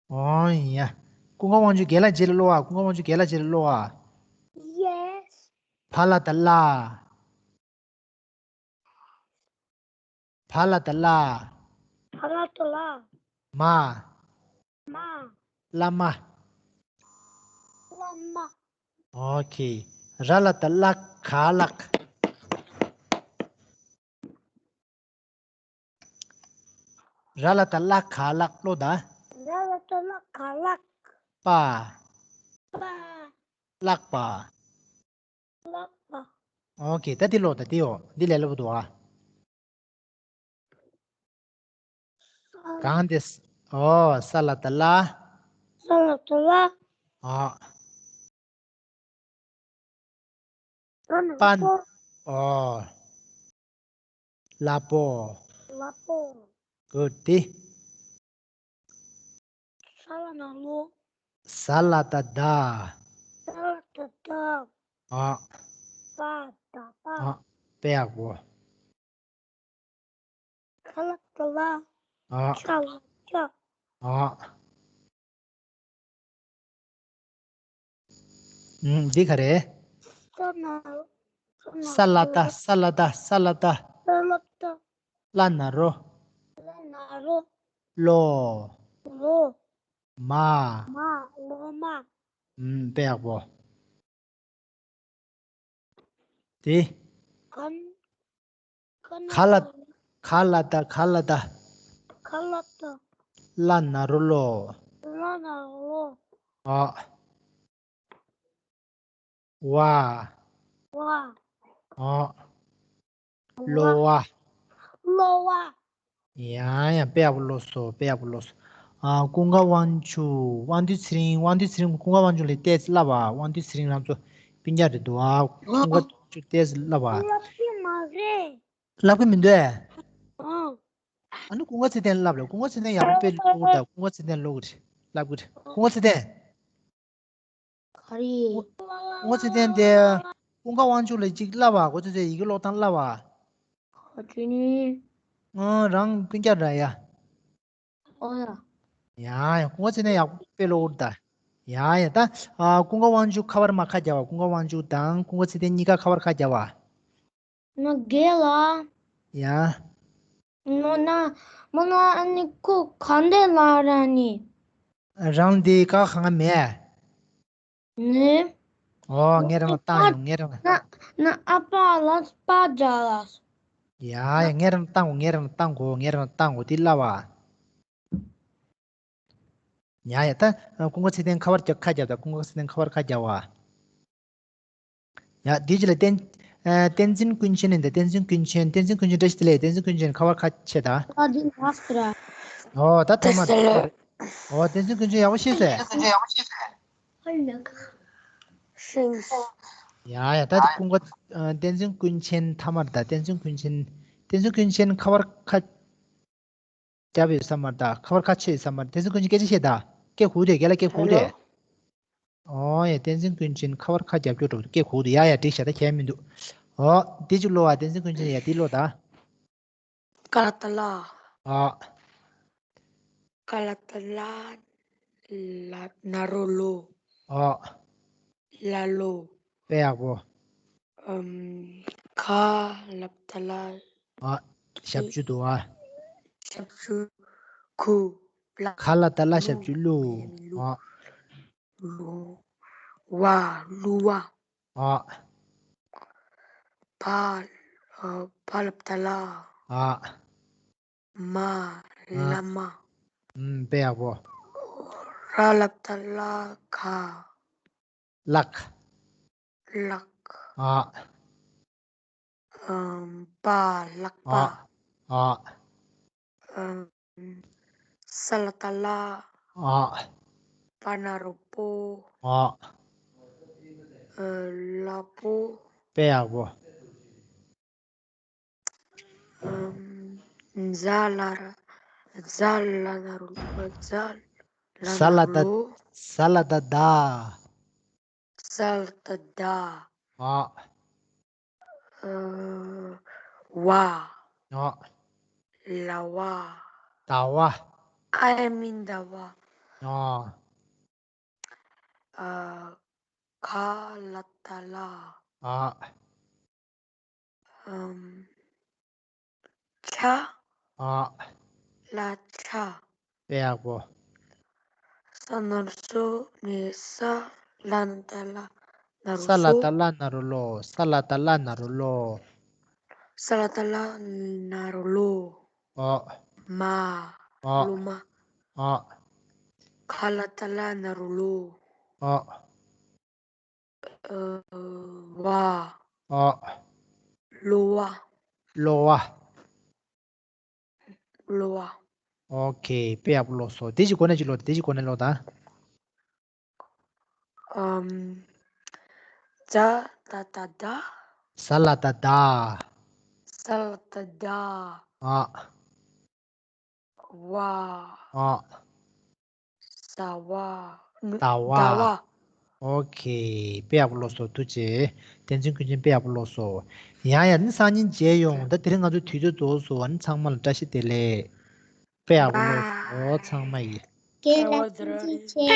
འོ་ཡ། ཀུན་དགའ་དབང་ཕྱུག་རྒན་ལགས་རྗེས་ལ་ཀློག་ཨ། ཀུན་དགའ་དབང་ཕྱུག་རྒན་ལགས་རྗེས་ལ་ཀློག་ཨ། Yes. བ་ལ་བཏགས་གླ། བ་ལ་བཏགས་གླ། བ་ལ་བཏགས་གླ། མ། མ། བླ་མ། བླ་མ། ཨོ་ཁེ། ར་ལ་བཏགས་རླ། ག་རླག། ར་ལ་བཏགས་རླ། ག་རླག། ཀློག་ད། ར་ལ་བཏགས་རླ། ག་རླག། པ། པ། བརླག་པ། བརླག་པ། ཨོ་ཁེ། ད་འདི་ཀློག་ད། འདི་ཨོ། འདི་ལས་སླ་པོ་འདུག་ཨ། གང་དེ། ཨོ། ས་ལ་བཏགས་སླ། ས་ལ་བཏགས་སླ། ཨོ། པ་ན་པ། པོ། ཨོ། སླ་པོ། སླ་པོ། Good. དེ། ས་ལ་བཏགས་སློ། ས་ལ་བཏགས་སྡ། ས་ལ་བཏགས་སྡ། ཨ། སྡ་པ། ཨ། དཔེ་ཡག་པོ། ཁ་ལ་བཏགས་ཁླ། ཨ། ཁྱ་ལ་ཁྱ། ཨ། ཨུམ། འདི་ག་རེ། ས་ན་རོ། ས་ལ་བཏགས། ས་ལ་བཏགས། ས་ལ་བཏགས། ས་ལ་བཏགས། བླ་ན་རོ། བླ་ན་རོ། ལོ། ལོ། མ། མ། ལོ་མ། ཨུམ། དཔེ་ཡག་པོ། དེ། ག་ན། ག་ན། ག་ལ། ག་ལ་བཏགས། ག་ལ་བཏགས། ག་ལ་བཏགས། བླ་ན་རོ་ལོ། བླ་ན་རོ་ལོ། ཨ། བ། བ། ཨ། ལོ་བ། ལོ་བ། ཡ་ཡ། དཔེ་ཡག་པོ་ཀློག་སོང་། དཔེ་ཡག་པོ་ཀློག་སོང་། ཨ། ཀུན་དགའ་དབང་ཕྱུག། དབང་འདུས་ཚེ་རིང་། དབང་འདུས་ཚེ་རིང་། ཀུན་དགའ་དབང་ཕྱུག་ལས་ཏོག་ཙམ་སླ་བ། དབང་འདུས་ཚེ་རིང་རང་ཚོ་སྤུན་ཀྱག་རེད་འདུག་ཨ། ཀུན་དགའ་དབང་ཕྱུག་ཏོག་ཙམ་སླ་བ། སླ་པོ་མ་རེད། སླ་པོ་མི་འདུག་ཨེ། ཨང་། ཨ་ནི་ཀུན་དགའ་ཚེ་བརྟན་སླབ་རེད། ཀུན་དགའ་ཚེ་བརྟན་ཡག་པོ་དཔེ་ཀློག་གི་རེད་ད། ཀུན་དགའ་ཚེ་བརྟན་ཀློག་གི་རེད། སླབ་གི་རེད། ཀུན་དགའ་ཚེ་བརྟན། ག་རེ། ཀུན་དགའ་ཚེ་བརྟན་དེ། ཀུན་དགའ་དབང་ཕྱུག་ལ་ཅིག་སླབ་པ། ཁོ་ཚོས་ཡི་གེ་ཀློག་སྟངས་སླབ་པ། ག་རེ་ནི། ཨང་། རང་སྤུན་ཀྱག་ར་ཡ། ཨོ་ཡ། ཡ་ཡ། ཀུན་དགའ་ཚེ་བརྟན་ཡག་པོ་དཔེ་ཀློག་གི་རེད་ད། ཡ་ཡ། ད། ཨ། ཀུན་དགའ་དབང་ཕྱུག་ཁ་པར་མར་ཁ་རྒྱབ་པ། ཀུན་དགའ་དབང་ཕྱུག་དང་ཀུན་དགའ་ཚེ་བརྟན་གཉིས་ཀ་ཁ་པར་ཁ་རྒྱབ་པ། ང་རྒན་ལགས། ཡ། མོ་ན། མོ་ན་ཨ་ནི་ཁོ་ག་འདྲ་ལབ་ར་ནི། རང་འདི་ཀ་ཁ་ང་མེད། ནི། ཨོ། ངས་རང་ལ་བཏང་ཡོང་། ངས་རང་ལ། ན་ན་ཨ་ཕ་ལ་པ་རྒྱག་ལ། ཡ་ཡ། ངས་རང་ལ་བཏང་གོ། ངས་རང་ལ་བཏང་གོ། ངས་རང་ལ་བཏང་གོ། འདི་སླབ་པ། ཡ་ཡ། ད་ཀུན་དགའ་ཚེ་བརྟན་ཁ་པར་རྒྱབ། ཁ་རྒྱབ་ད། ཀུན་དགའ་ཚེ་བརྟན་ཁ་པར་ཁ་རྒྱབ་པ། ཡ། དེའི་རྗེས་ལ་བསྟན། ཨ། བསྟན་འཛིན་ཀུན་མཁྱེན་ཡིན་ད། བསྟན་འཛིན་ཀུན་མཁྱེན། བསྟན་འཛིན་ཀུན་མཁྱེན་བཀྲ་ཤིས་བདེ་ལེགས། བསྟན་འཛིན་ཀུན་མཁྱེན་ཁ་པར་ཁ་ཕྱེ་ད། ཨ། འདི་ལགས་ར། ཨོ། ད་ཐོག་མ། ཨོ། བསྟན་འཛིན་ཀུན་མཁྱེན་ཡག་པོ་ཤེས་སོང་། ཤེས་སོང་། ཡ་ཡ། ད་ཀུན་དགའ། ཨ། བསྟན་འཛིན་ཀུན་མཁྱེན་མཐའ་མར་ད། བསྟན་འཛིན་ཀུན་མཁྱེན། བསྟན་འཛིན་ཀུན་མཁྱེན་ཁ་པར་ཁ་རྒྱབ་ཡོད་ས་མ་རེད་ད། ཁ་པར་ཁ་ཕྱེ་ཡོད་ས་མ་རེད། བསྟན་འཛིན་ཀུན་མཁྱེན་སྐད་ཆ་བཤད་ད། སྐད་གོ་དེ། རྒན་ལགས་སྐད་གོ་དེ། ཨོ་ཡ། བསྟན་འཛིན་ཀུན་མཁྱེན་ཁ་པར་ཁ་རྒྱབ་སྐྱོར་འགྲོ་གི་སྐད་གོ་དེ། ཡ་ཡ། འགྲིག་ཤག་ད་གལ་མི་འདུག་ཨོ། འདི་ཅིག་ཀློག་པ། བསྟན་འཛིན་ཀུན་མཁྱེན། ཡ། འདི་ཀློག་ད། ཀ་ལ་བཏགས་གླ། ཨོ། ཀ་ལ་བཏགས་གླ། ལ་ན་རོ་ལོ། ཨོ། ལ་ལོ། དཔེ་ཡག་པོ། ཨམ། ག་ལ་བཏགས་གླ། ཨོ། ཞབས་ཀྱུ་འདུག་ཨ། ཞབས་ཀྱུ་གུ། ལ། ག་ལ་བཏགས་གླ་ཞབས་ཀྱུ་གླུ། གླུ། ཨ། གླུ། བ། གླུ་བ། ཨ། བ། ཨ། བ་ལ་བཏགས་བླ། ཨ། མ། ཨ། བླ་མ། ཨུམ། དཔེ་ཡག་པོ། ར་ལ་བཏགས་རླ། ག་ལག་ལག་ཨ། ཨམ། པ། ལག་པ། ཨ། ཨ། ཨམ། ས་ལ་བཏགས་སླ། ཨ། པ་ན་རོ་པོ། ཨ། ཨ། སླ་པོ། དཔེ་ཡག་པོ། ཨམ། ཛ་ལ་ར། ཛ་ལ་ན་རོ། ཛ་ལ་ན་རོ་ལོ། ས་ལ་བཏགས་སྡ། ས་ལ་བཏགས་སྡ། ཨ། ཨ། བ། ཨ། ལ་བ། ཟླ་བ། ཨའི་མིང་ཟླ་བ། ཨ། ཨ། ཁ་ལ་བཏགས་ཁླ། ཨ། ཨམ། ཁྱ། ཨ། ལ་ཁྱ། དཔེ་ཡག་པོ། ས་ན་རོ་སོ། ནི་ས་ལ་ན་བཏགས་སླ། ན་རོ་སོ། ས་ལ་བཏགས་སླ་ན་རོ་སློ། ས་ལ་བཏགས་སླ་ན་རོ་སློ། ས་ལ་བཏགས་སླ་ན་རོ་སློ། ཨ། མ། ཨ། སློབ་མ། ཨ། ག་ལ་བཏགས་གླ་ན་རོ་གློ། ཨ། ཨ། བ། ཨ། གློ་བ། གློ་བ། གློ་བ། ཨོ་ཁེ། དཔེ་ཡག་པོ་ཀློག་སོང་། དེ་གཞི་གོ་ནས་ཅིག་ཀློག་དང་། དེ་གཞི་གོ་ནས་ཀློག་དང་། ཨམ། ཛ་ལ་བཏགས་ཛླ། ཟ་ལ་བཏགས་ཟླ། ཟ་ལ་བཏགས་ཟླ། ཨ། བ། ཨ། ཟླ་བ། ཟླ་བ། ཟླ་བ། ཨོ་ཁེ། དཔེ་ཡག་པོ་ཀློག་སོང་། ཐུགས་རྗེ་ཆེ། བསྟན་འཛིན་ཀུན་མཁྱེན། དཔེ་ཡག་པོ་ཀློག་སོང་། ཡང་ཡང་ནི་སང་ཉིན་མཇལ་ཡོང་། ད་དེ་རིང་ང་ཚོ་དུས་ཚོད་རྫོགས་སོང་། ཨ་ནི་ཚང་མ་ལ་བཀྲ་ཤིས་བདེ་ལེགས། དཔེ་ཡག་པོ་ཀློག་སོང་། ཚང་མ་ཡིས། རྒན་ལགས་ཐུགས་རྗེ་ཆེ།